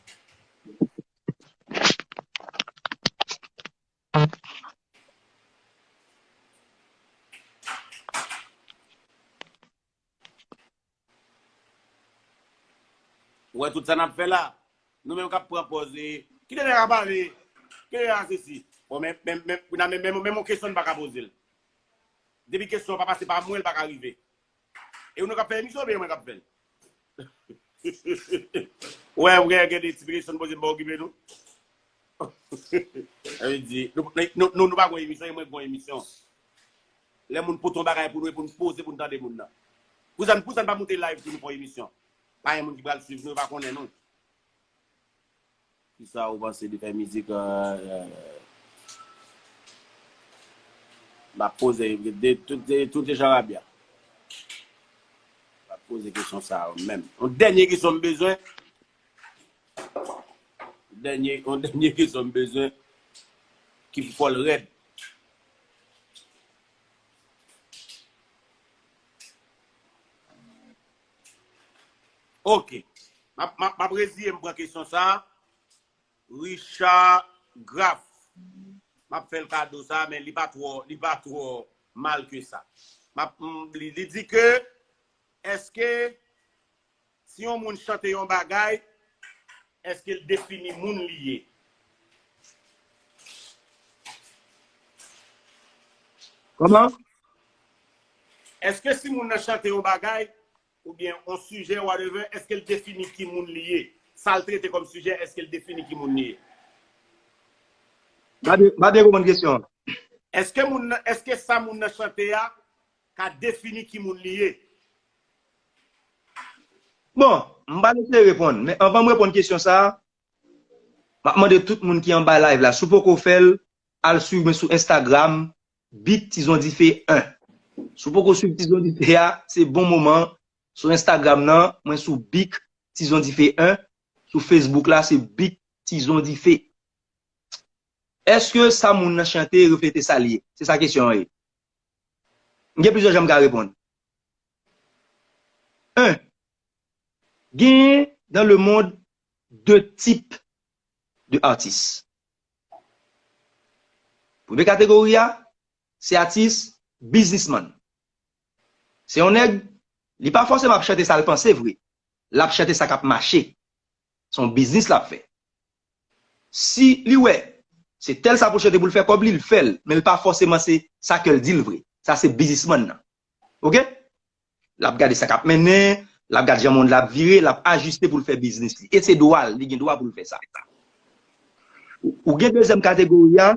Ou wè tout sa n ap fè la? Nou menm k ap pran pòz, e, kite nèg la pale, kite nèg la sesi. Bon, men, men, men, men, men, men, men yon kesyon n pa ka poze l. Depi kesyon an pa pase pa mwen, l pa ka rive. E ou nou k ap fè emisyon, oubyen mwen k ap fè l? Ou wè, ou gen, gen de ti kesyon n poze m pa okipe nou. Sa vle di, nou, nou, nou, nou pa gon emisyon, e mwen gon emisyon. Lè moun pote yon bagay pou nou, e pou n poze, pou n tande moun nan. Pou sa, pou sa n pa moute live pou nou fè yon emisyon. Pa gen moun ki pral swiv nou, yo pa konnen nou. Kisa ou panse de fè mizik, euh, euh, m ap poze, de, tout, de, tout se charabya. M ap poze kesyon sa yo menm. Yon dènye kesyon m bezwen. Dènye, yon dènye kesyon m bezwen. Ki pou fò l rèd. Ok. M ap, m ap, m ap reziye m pran kesyon sa a. Richard Graff. M ap fè l kado sa, men li pa twò, li pa twò mal ke sa. M ap, m, li, li di ke, èske si yon moun chante yon bagay, èske l defini moun li ye? Kòman? Èske si moun nan chante yon bagay, oubyen yon sijè, whatever, èske l defini ki moun li ye? Sa l trete kòm sijè, èske l defini ki moun li ye? M pa byen, m pa byen konprann kesyon an. Èske moun nan, èske sa moun nan chante a ka defini ki moun li ye? Bon, m pral eseye reponn, men anvan m reponn kesyon sa a, m ap mande tout moun ki anba live la, si w poko fè l, al swiv mwen sou Instagram, Big Tizon Dife en. Si w poko swiv Tizon Dife a, se bon moman. Sou Instagram nan, mwen sou Big Tizon Dife en. Sou Facebook la, se Big Tizon Dife. Èske sa moun nan chante reflete sa l ye? Se sa kesyon an ye. M gen plizyè jan m ka reponn. Un, genyen dans le monde de tip de atis. Premye kategori a, se atis biznismann. Se yon nèg, li pa fòseman ap chante sa l panse vre. L ap chante sa k ap mache. Se yon biznis l ap fè. Si li wè se tèl sa pou l chante pou l fè kòb li, l fè l, men l pa fòseman se sa kè l di l vre. Sa se biznismann nan. Oke? L ap gade sa k ap mennen, l ap gade jan mond la ap vire, l ap ajiste pou l fè biznis li. E se dwa l, li gen dwa pou l fè sa. Ou, ou gen dezyèm kategori a,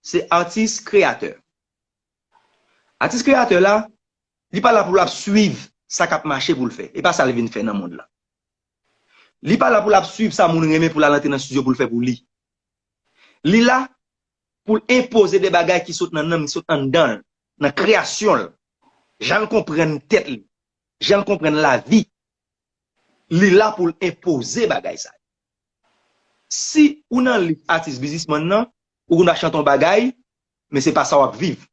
se atis kreyatè. Atis kreyatè la, li pa la pou l ap swiv sa k ap mache pou l fè. E pa sa l vin fè nan mond lan. Li pa la pou l ap swiv sa moun renmen pou l al antre nan estidyo pou l fè pou li. Li la pou l enpoze de bagay ki sot nan nanm, ki sot anndan l, nan kreyasyon l, jan l konprann tèt li, jan l konprann lavi. Li la pou l enpoze bagay sa yo. Si ou nan lis atis biznismann nan, ou konn ap chante yon bagay, men se pa sa w ap viv,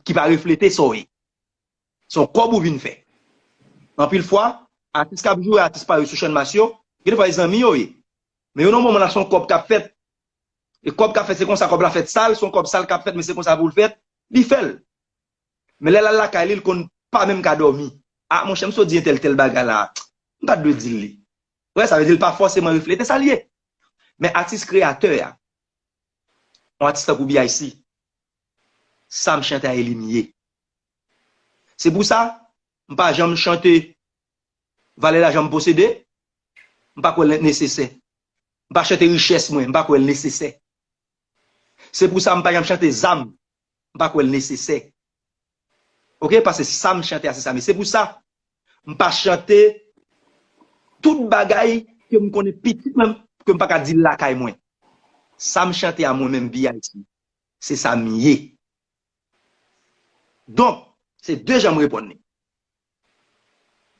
ki pa reflete sa w ye. Se yon kòb ou vin fè. Anpil fwa, atis k ap joure, atis pa yo sou Channmas yo, gen de fwa e zanmi yo ye. Men yo nan moman la, se yon kòb k ap fèt. E kòb k ap fèt, se konsa kòb la fèt sal, se yon kòb sal k ap fèt, men se konsa pou l fèt, li fè l. Men lè l al lakay li, l konn pa menm ka dòmi. A, monchè, m sot di entèl tèl bagay la. M pa t dwe di l li. Wè, sa vle di l pa fòseman reflete sa l ye. Men atis kreyatè a, yon atis tankou B I C, sa m chante a e li m ye. Se pou sa, m pa janm chante valè lajan m posede, m pa kwè l nesesè. M pa chante richès mwen, m pa kwè l nesesè. Se pou sa m pa janm chante zam, m pa kwè l nesesè. Oke, paske sa m chante a se sa m ye. Se pou sa, m pa chante tout bagay ke m konnen pitit mwen, ke m pa ka di l lakay mwen. Sa m chante a mwen menm, B I C, se sa m ye. Donk, se de jan m reponn li.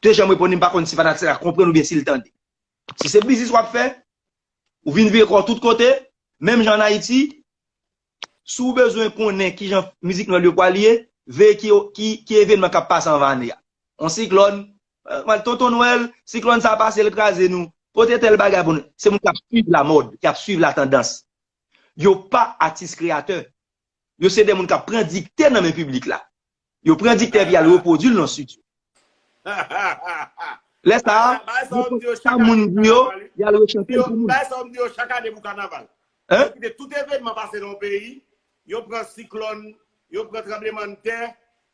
De jan m reponn li, m pa konn si fanatik la konprann oubyen si l tande. Si se biznis w ap fè, ou vin vire kò w tout kote, menm jan ann Ayiti, si w bezwen konnen kijan mizik nwèl yo pral ye, veye ki, ki, ki evenman k ap pase anvan ane a. Yon siklòn, eh, tonton Nwèl, siklòn sa pase, l kraze nou. Pote tèl bagay pou nou. Se moun k ap swiv lamòd, k ap swiv latandans. Yo pa atis kreyatè. Yo se de moun k ap pran dikte nan men piblik la. Yo pran dikte epi y al repwodui l nan estidyo. Lè sa a, yo pran sa moun di yo, y al rechante l pou moun. Bagay sa w di yo chak ane pou kanaval. Hein? Yo kite tout evenman pase nan yon peyi, yo pran siklòn, yo pran tranblemanntè,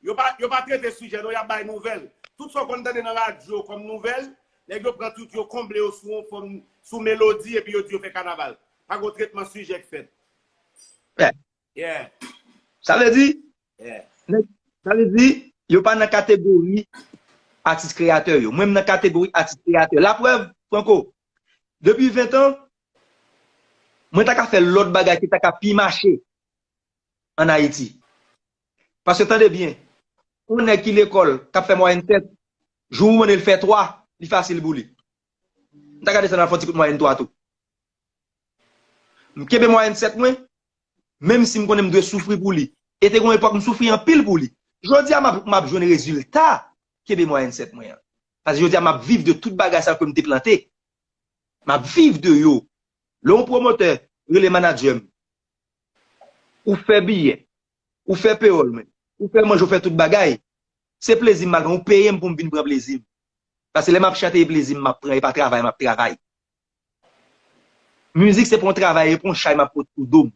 yo pa, yo pa trete sijè non, y ap bay nouvèl. Tout sa w konn tande nan radyo kòm nouvèl, nèg yo pran tout yo konble yo sou yon fòm, sou melodi epi yo di yo fè kanaval. Pa gen tretman sijè k fèt. Yeah. Sa vle di, nèg, sa vle di, yo pa nan kategori atis kreyatè yo. Mwen, m nan kategori atis kreyatè. Laprèv, Franco, depi ven tan, mwen ta ka fè lòt bagay ki ta ka pi mache ann Ayiti. Paske tande byen, yon nèg ki lekòl, k ap fè mwayèn sèt, jou ou mande l fè twa, li fasil pou li. M ta ka desann al fè yon ti kout mwayèn twa tou. M kenbe mwayèn sèt mwen, menm si m konnen m dwe soufri pou li. E te gen yon epòk m soufri anpil pou li. Jodi a, m ap, m ap jwenn rezilta kenbe mwayèn sèt mwen an. Paske jodi a, m ap viv de tout bagay sa ke m te plante. M ap viv de yo. Lè yon pwomotè rele manadjè m, ou fè biyè, ou fè peyòl mwen, ou fè manje, ou fè tout bagay, se plezi m al pran, ou peye m pou m vin pran plezi m. Paske lè m ap chante, e plezi m m ap pran, e pa travay m ap travay. Mizik se pa yon travay, e pa yon chay m ap pote sou do m.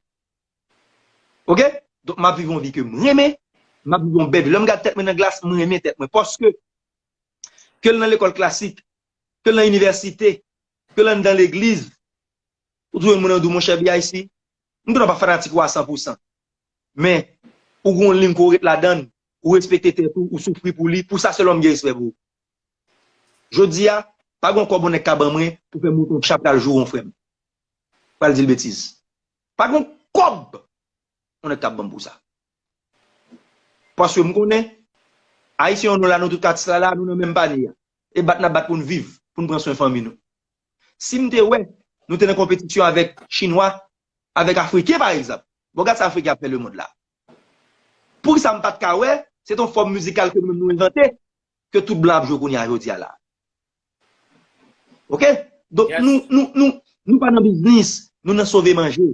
Oke? Donk, m ap viv yon vi ke m renmen, m ap viv yon bèl vi. Lè m gade tèt mwen nan glas, m renmen tèt mwen. Paske, ke l nan lekòl klasik, ke l nan inivèsite, ke l anndan legliz, ou twouve moun nan di w, monchè B I C, m konnen w pa fanatik ou a san pou san. Men, ou gen yon liy ke w ret ladan l, ou respekte tèt ou, ou soufri pou li, pou sa sèlman m gen respè pou ou. Jodi a, pa gen yon kòb yon nèg ka ban mwen pou fè m monte yon chan pral joure yon frè m. Pral di l betiz. Pa gen yon kòb yon nèg k ap ban m pou sa. Paske m konnen, Ayisyen yo nou la, nou tout atis la la, nou nan menm panye a. E bat n ap bat pou n viv, pou n pran swen fanmi nou. Si m te wè, nou te nan konpetisyon avèk Chinwa, avèk Afriken, pa egzanp. Bon, gad sa Afriken ap fè lemonn la. Poukisa m pa t ka wè, se t on fòm mizikal ke nou menm nou envante. ke tout blan ap jwe kounye a jodi a la. Oke? Donk, nou, nou, nou, nou pa nan biznis, nou nan sove manje.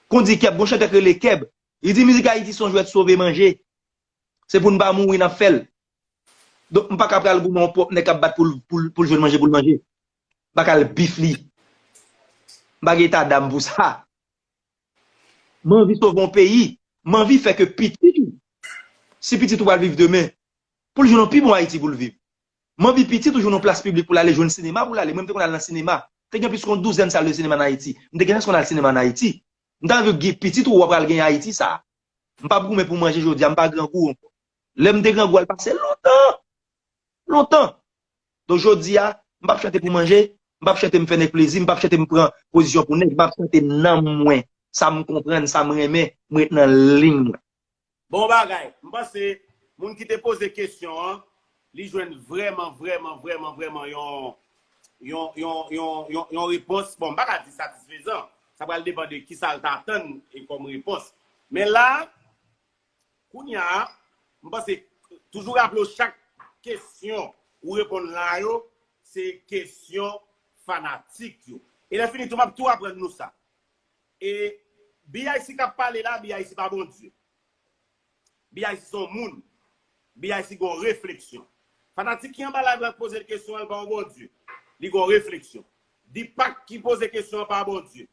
Kondi Kèb, gon chantè k rele Kèb. Li di mizik Ayiti se yon jwèt sove manje. Se pou n pa mouri n ap fè l. Donk, m pa ka pral goumen yon pwòp nèg k ap bat pou l, pou l, pou l jwenn manje pou l manje. M pa ka al bif li. M pa gen eta dam pou sa. M anvi sove yon peyi. M anvi fè ke pitit ou, si pitit ou pral viv demen, pou l jwenn yon pi bon Ayiti pou l viv. M anvi pitit ou jwenn yon plas piblik pou l ale jwenn sinema pou l ale. Mwen, m te konn al nan sinema. Te gen plis ke yon douzèn sal de sinema an Ayiti. M te gen chans konn al sinema an Ayiti. M ta anvi gen pitit ou, w ap pral gen Ayiti sa. M p ap goumen pou manje jodi a, m pa grangou ankò. Lè m te grangou a, l pase lontan. Lontan. Donk jodi a, m p ap chante pou manje, m p ap chante m fè nèg plezi, m p ap chante m pran pozisyon pou nèg, m ap chante nanm mwen, sa m konprann, sa m renmen, m ret nan liy mwen. Bon bagay. M panse moun ki te poze kesyon an, li jwenn vrèman, vrèman, vrèman, vrèman yon, yon, yon, yon, yon, yon repons. Bon, m pa ka di satisfezan. Sa pral depann de kisa l ta atann e kòm repons. Men la, kounye a, m panse, toujou raple w chak kesyon ou reponn la yo, se kesyon fanatik yo. E lè fini tou, m ap tou aprann nou sa. E B I C k ap pale la, B I C pa Bondye. B I C se yon moun. B I C gen yon refleksyon. Fanatik ki anba live la k poze l kesyon an, li pa yon Bondye. Li gen yon refleksyon. Deepak ki poze kesyon an pa Bondye.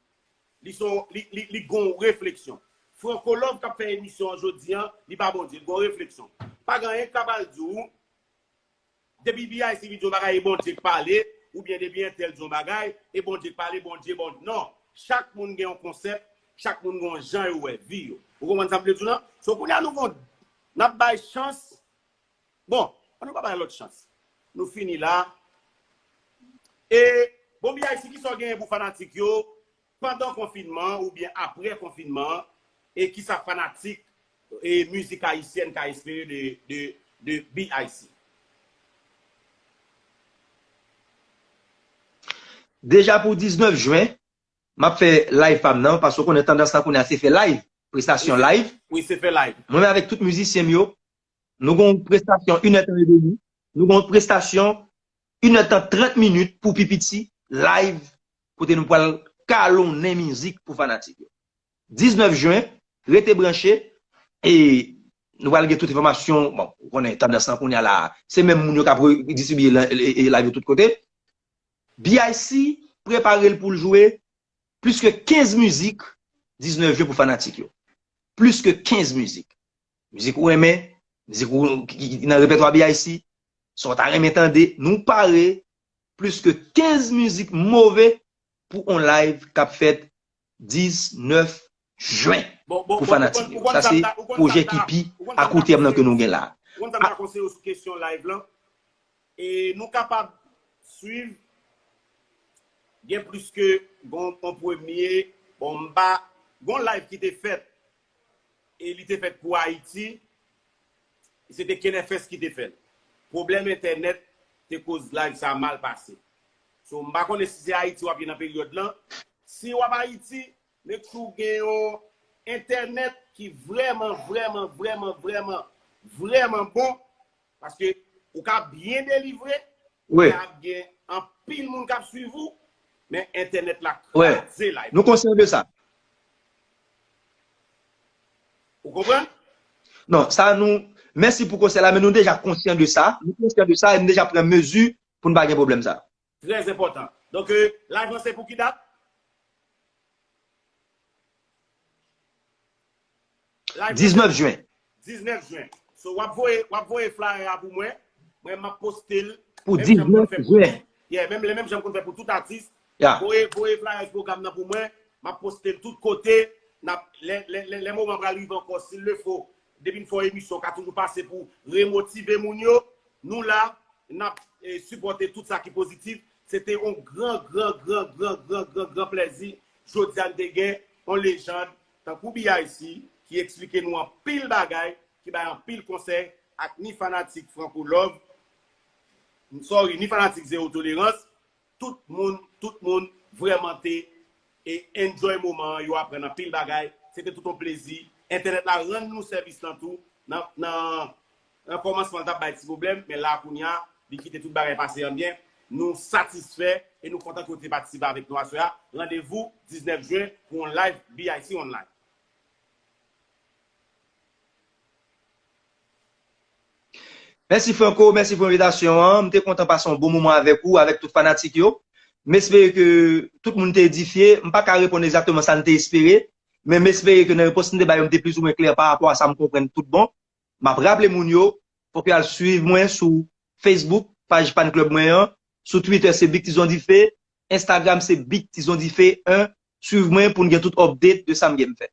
Li se yon, li, li, li gen yon refleksyon. Franco Love k ap fè emisyon an jodi an, li pa Bondye, li gen yon refleksyon. Pa gen anyen k ka pral di w, depi B I C vin di yon bagay, e Bondye k pale, oubyen depi entèl di yon bagay, e Bondye k pale, Bondye, Bondye. Non. Chak moun gen yon konsèp, chak moun gen yon jan yo wè vi yo. Ou konprann sa m vle di w lan? So, kounye a nou gon, n ap bay chans. Bon, ann nou pa bay lòt chans. Nou fini la. E, bon, B I C, kisa w genyen pou fanatik yo pandan konfinman an oubyen apre konfinman an, e kisa fanatik e mizik ayisyèn ka espere de, de, de B I C? Deja pou diznèf jen, m ap fè live pa m nan, paske w konnen tandans lan kounye a se fè live, prestasyon live. Wi, se fè live. Mwen menm avèk tout mizisyen m yo, nou gon prestasyon inèdtan edemi, nou gon prestasyon inèdtan trant minit pou pi piti, live, kote nou pral kalonnen mizik pou fanatik yo. Diznèf jen, rete branche, e nou pral gen tout enfòmasyon, bon, ou konnen tandans lan kounye a la, se menm moun yo k ap distribiye live yo tout kote. B I C prepare l pou l jwe plis ke kenz mizik diznèf jen pou fanatik yo. Plis ke kenz mizik. Mizik ou renmen, mizik ou, ki, ki nan repètwa B I C, sa w ta renmen tande, nou pare plis ke kenz mizik move pou on live k ap fèt diznèf jen pou fanatik yo. Sa se pwojè ki pi akoutèm nan ke nou gen la. Ou konn sa m ta konseye w sou kesyon live lan? E nou kapab swiv, gen plis ke, bon, on premye, bon, m pa, gon live ki te fèt, e li te fèt pou Ayiti, se te Kenèfès ki te fè l. Pwoblèm entènèt te koz live sa mal pase. So, m pa konnen si se Ayiti w ap ye nan peryòd lan. Si w ap Ayiti, make sure w gen yon entènèt ki vrèman, vrèman, vrèman, vrèman, vrèman bon, paske ou ka byen delivre, ou ka ap gen anpil moun k ap swiv ou, men entènèt la kraze live. Nou konsyan de sa. Ou konprann? Non, sa nou, mèsi pou konsèy la, men nou deja konsyan de sa. Nou konsyan de sa e nou deja pran mezi pou n pa gen pwoblèm sa. Trè enpòtan. Donk, euh, live lan se pou ki dat? Diznèf jen. Diznèf jen. So, w ap voye, w ap voye flyer a pou mwen. Mwen, m ap poste l. Pou diznèf jen. Yeah, menm, menm jan m konn fè pou tout atis. Yeah. Voye, voye flyers pwogram nan pou mwen. M ap poste l tout kote. N ap, lè, lè, lè, lè moman pral rive ankò, s'il le faut, depi n fè yon emisyon, w ka toujou pase pou remotive moun yo. Nou la, n ap, eh, sipòte tout sa ki pozitif. Se te yon gran, gran, gran, gran, gran, gran, gran plèzi. Jodi a, n te gen yon lejand tankou B I C ki eksplike nou anpil bagay, ki bay anpil konsèy, ak ni fanatik Franco Love, sorry, ni fanatik Zewo Tolerans. Tout moun, tout moun vrèman te e enjoy moman an, yo aprann anpil bagay. Se te tout yon plezi. Entènèt la rann nou sèvis lan tou nan, nan, Nan kòmansman, l t ap bay ti pwoblèm, men la, kounye a, li kite tout bagay pase an byen. Nou satisfè e nou kontan ke w te patisipe avèk nou aswè a. Randevou diznèf jen pou yon live B I C Online. Mèsi Franco, mèsi pou envitasyon an. M te kontan pase yon bon moman avèk ou, avèk tout fanatik yo. M espere ke tout moun te edifye. M pa ka reponn egzakteman sa n te espere, men m espere ke nan repons m te bay yo, m te plizoumwen klè pa rapò a sa m konprann tout bon. M ap raple moun yo, fòk yo al swiv mwen sou Facebook, paj Fan Club mwen an. Sou Twitter, se Big Tizon Dife. Instagram, se Big Tizon Dife en. Swiv mwen pou n gen tout update de sa m gen m fè.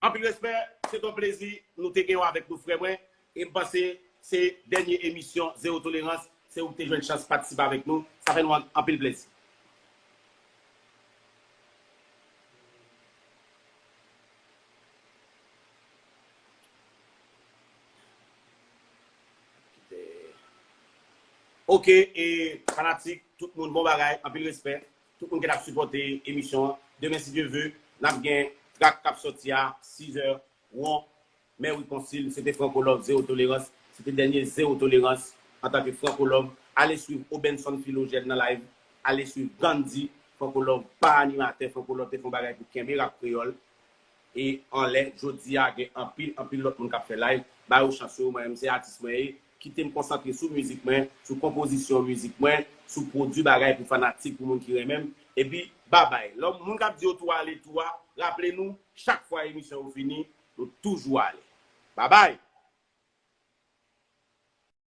Anpil respè, se t on plezi nou te gen w avèk nou, frè mwen. E m panse se dènye emisyon Zewo Tolerans, se ou ki te jwenn chans patisipe avèk nou. Sa fè nou an- anpil plezi. Ok, e fanatik, tout moun, bon bagay, anpil respè. Tout moun ki t ap sipòte emisyon an. Demen, si Dye ve, n ap gen trak k ap sòti a sis è won. Mè wi Konsil, se te Franco Love, Zewo Tolerans. Se te dènye Zewo Tolerans antanke Franco Love. Ale swiv Obenson Philogène nan live. Ale swiv Gandhi. Franco Love pa animatè. Franco Love te fè yon bagay pou kenbe rap kreyòl e anlè. Jodi a, gen anpil, anpil lòt moun k ap fè live. Ba yo chans yo, mwen menm se atis mwen ye. Kite m konsantre sou mizik mwen, sou konpozisyon mizik mwen, sou pwodui bagay pou fanatik, pou moun ki renmen m. Epi, babay. Lè moun k ap di yo tou ale tou a, raple nou, chak fwa emisyon yo fini, nou toujou ale. Babay!